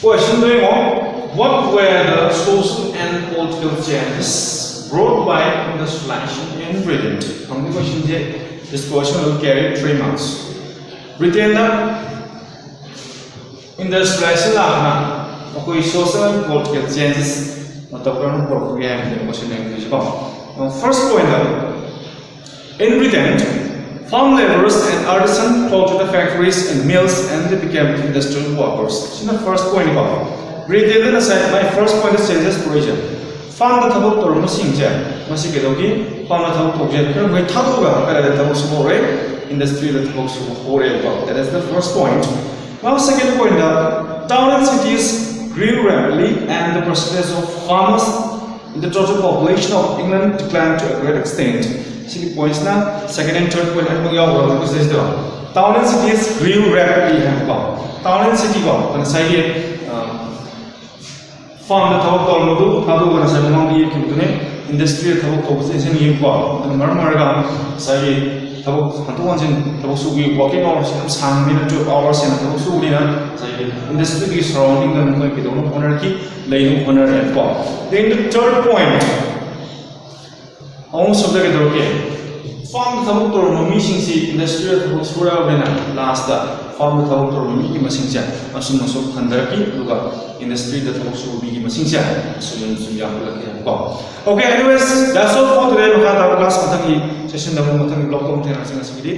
ꯀꯣꯏꯁꯟꯗꯣ ꯌꯦꯡꯉꯣ, what were the social and political changes brought by industrialization in Britain? ꯍꯪꯕꯒꯤ ꯀꯣꯏꯁꯟꯁꯦ, this question will carry three marks. ꯕ꯭ꯔꯤꯇꯦꯟꯗ ꯏꯟꯗꯁꯇ꯭ꯔꯤꯌꯦꯂꯥꯏꯖꯦꯁꯟ ꯂꯥꯛꯄꯅ ꯑꯩꯈꯣꯏ social and political changes ꯃꯇꯧ ꯀꯔꯝꯅ ꯄꯨꯔꯛꯄꯒꯦ ꯍꯥꯏꯕꯗꯨꯅꯦ ꯀꯣꯏꯁꯟ ꯍꯪꯗꯣꯏꯁꯤꯀꯣ꯫ First point, in Britain, farm laborers and artisans flocked to the factories and mills and they became industrial workers. ꯁꯤꯅ first point ꯀꯣ꯫ ꯕ꯭ꯔꯤꯇꯦꯟꯗ ꯉꯁꯥꯏ my first point changes ꯄꯨꯔꯛꯏꯁꯦ꯫ ꯐꯥꯔꯝꯗ ꯊꯕꯛ ꯇꯧꯔꯝꯕꯁꯤꯡꯁꯦ ꯃꯁꯤ ꯀꯩꯗꯧꯒꯦ? ꯐꯥꯔꯝꯗ ꯊꯕꯛ ꯇꯧꯕꯁꯦ ꯈꯔ ꯃꯈꯩ ꯊꯥꯗꯣꯛꯑꯒ ꯀꯗꯥꯏꯗ ꯊꯕꯛ ꯁꯨꯕ ꯍꯧꯔꯦ? ꯏꯟꯗꯁꯇ꯭ꯔꯤꯗ ꯊꯕꯛ ꯁꯨꯕ ꯍꯧꯔꯦꯕꯀꯣ꯫ That is the first point. Now second point, the town and cities grew rapidly and the percentage of farmers in the total population of England declined to a great extent. ꯁꯤꯒꯤ ꯄꯣꯏꯟꯠꯁꯤꯅ second and third point ꯑꯅꯤꯃꯛ ꯌꯥꯎꯈ꯭ꯔꯕꯅꯤ ꯁꯤꯗꯩꯁꯤꯗ꯫ Town and cities grew rapidly ꯍꯥꯏꯕꯀꯣ꯫ Town and city ꯀꯣ, ꯉꯁꯥꯏꯒꯤ ꯐꯥꯔꯝꯗ ꯊꯕꯛ ꯇꯧꯔꯝꯕꯗꯨ ꯊꯥꯗꯣꯛꯑꯒ ꯉꯁꯥꯏ ꯃꯃꯥꯡꯗ ꯌꯦꯛꯈꯤꯕꯗꯨꯅꯦ, ꯏꯟꯗꯁꯇ꯭ꯔꯤꯗ ꯊꯕꯛ ꯇꯧꯕꯁꯦ ꯏꯟꯁꯤꯟ ꯌꯦꯡꯉꯨꯀꯣ꯫ ꯑꯗꯨꯅ ꯃꯔꯝ ꯑꯣꯏꯔꯒ ꯉꯁꯥꯏꯒꯤ ꯊꯕꯛ ꯍꯟꯗꯣꯛ ꯍꯟꯖꯤꯟ ꯊꯕꯛ ꯁꯨꯕꯒꯤ working hours ꯌꯥꯝ ꯁꯥꯡꯕꯅꯤꯅ, twelve hours ꯍꯦꯟꯅ ꯊꯕꯛ ꯁꯨꯕꯅꯤꯅ ꯉꯁꯥꯏꯒꯤ ꯏꯟꯗꯁꯇ꯭ꯔꯤꯒꯤ ꯁꯔꯥꯎꯟꯗꯤꯡꯗ ꯃꯈꯣꯏ ꯀꯩꯗꯧꯅꯕ ꯍꯣꯠꯅꯔꯛꯈꯤ? ꯂꯩꯅꯕ ꯍꯣꯠꯅꯔꯛꯑꯦꯕꯀꯣ꯫ Then the third point, ꯑꯍꯨꯝꯁꯨꯕꯗ ꯀꯩꯗꯧꯔꯛꯀꯦ? ꯐꯥꯔꯝꯗ ꯊꯕꯛ ꯇꯧꯔꯝꯕ ꯃꯤꯁꯤꯡꯁꯤ ꯏꯟꯗꯁꯇ꯭ꯔꯤꯗ ꯊꯕꯛ ꯁꯨꯔꯛꯑꯕꯅꯤꯅ ꯂꯥꯁꯇ ꯐꯥꯔꯝꯗ ꯊꯕꯛ ꯇꯧꯔꯝꯕ ꯃꯤꯒꯤ ꯃꯁꯤꯡꯁꯦ ꯑꯁꯨꯝ ꯑꯁꯨꯝ ꯍꯟꯊꯔꯛꯈꯤ, ꯑꯗꯨꯒ ꯏꯟꯗꯁꯇ꯭ꯔꯤꯗ ꯊꯕꯛ ꯁꯨꯕ ꯃꯤꯒꯤ ꯃꯁꯤꯡꯁꯦ ꯑꯁꯨꯝ ꯑꯁꯨꯝ ꯌꯥꯝꯈꯠꯂꯛꯈꯤ ꯍꯥꯏꯕꯀꯣ꯫ Okay, anyways, that's all for today. ꯃꯈꯥ ꯇꯥꯕ ꯀ꯭ꯂꯥꯁ ꯃꯊꯪꯒꯤ ꯁꯦꯁꯟꯗ ꯑꯃꯨꯛ ꯃꯊꯪꯒꯤ ꯕ꯭ꯂꯣꯛꯇ ꯑꯃꯨꯛ ꯊꯦꯡꯅꯔꯁꯤ꯫ ꯉꯁꯤꯒꯤꯗꯤ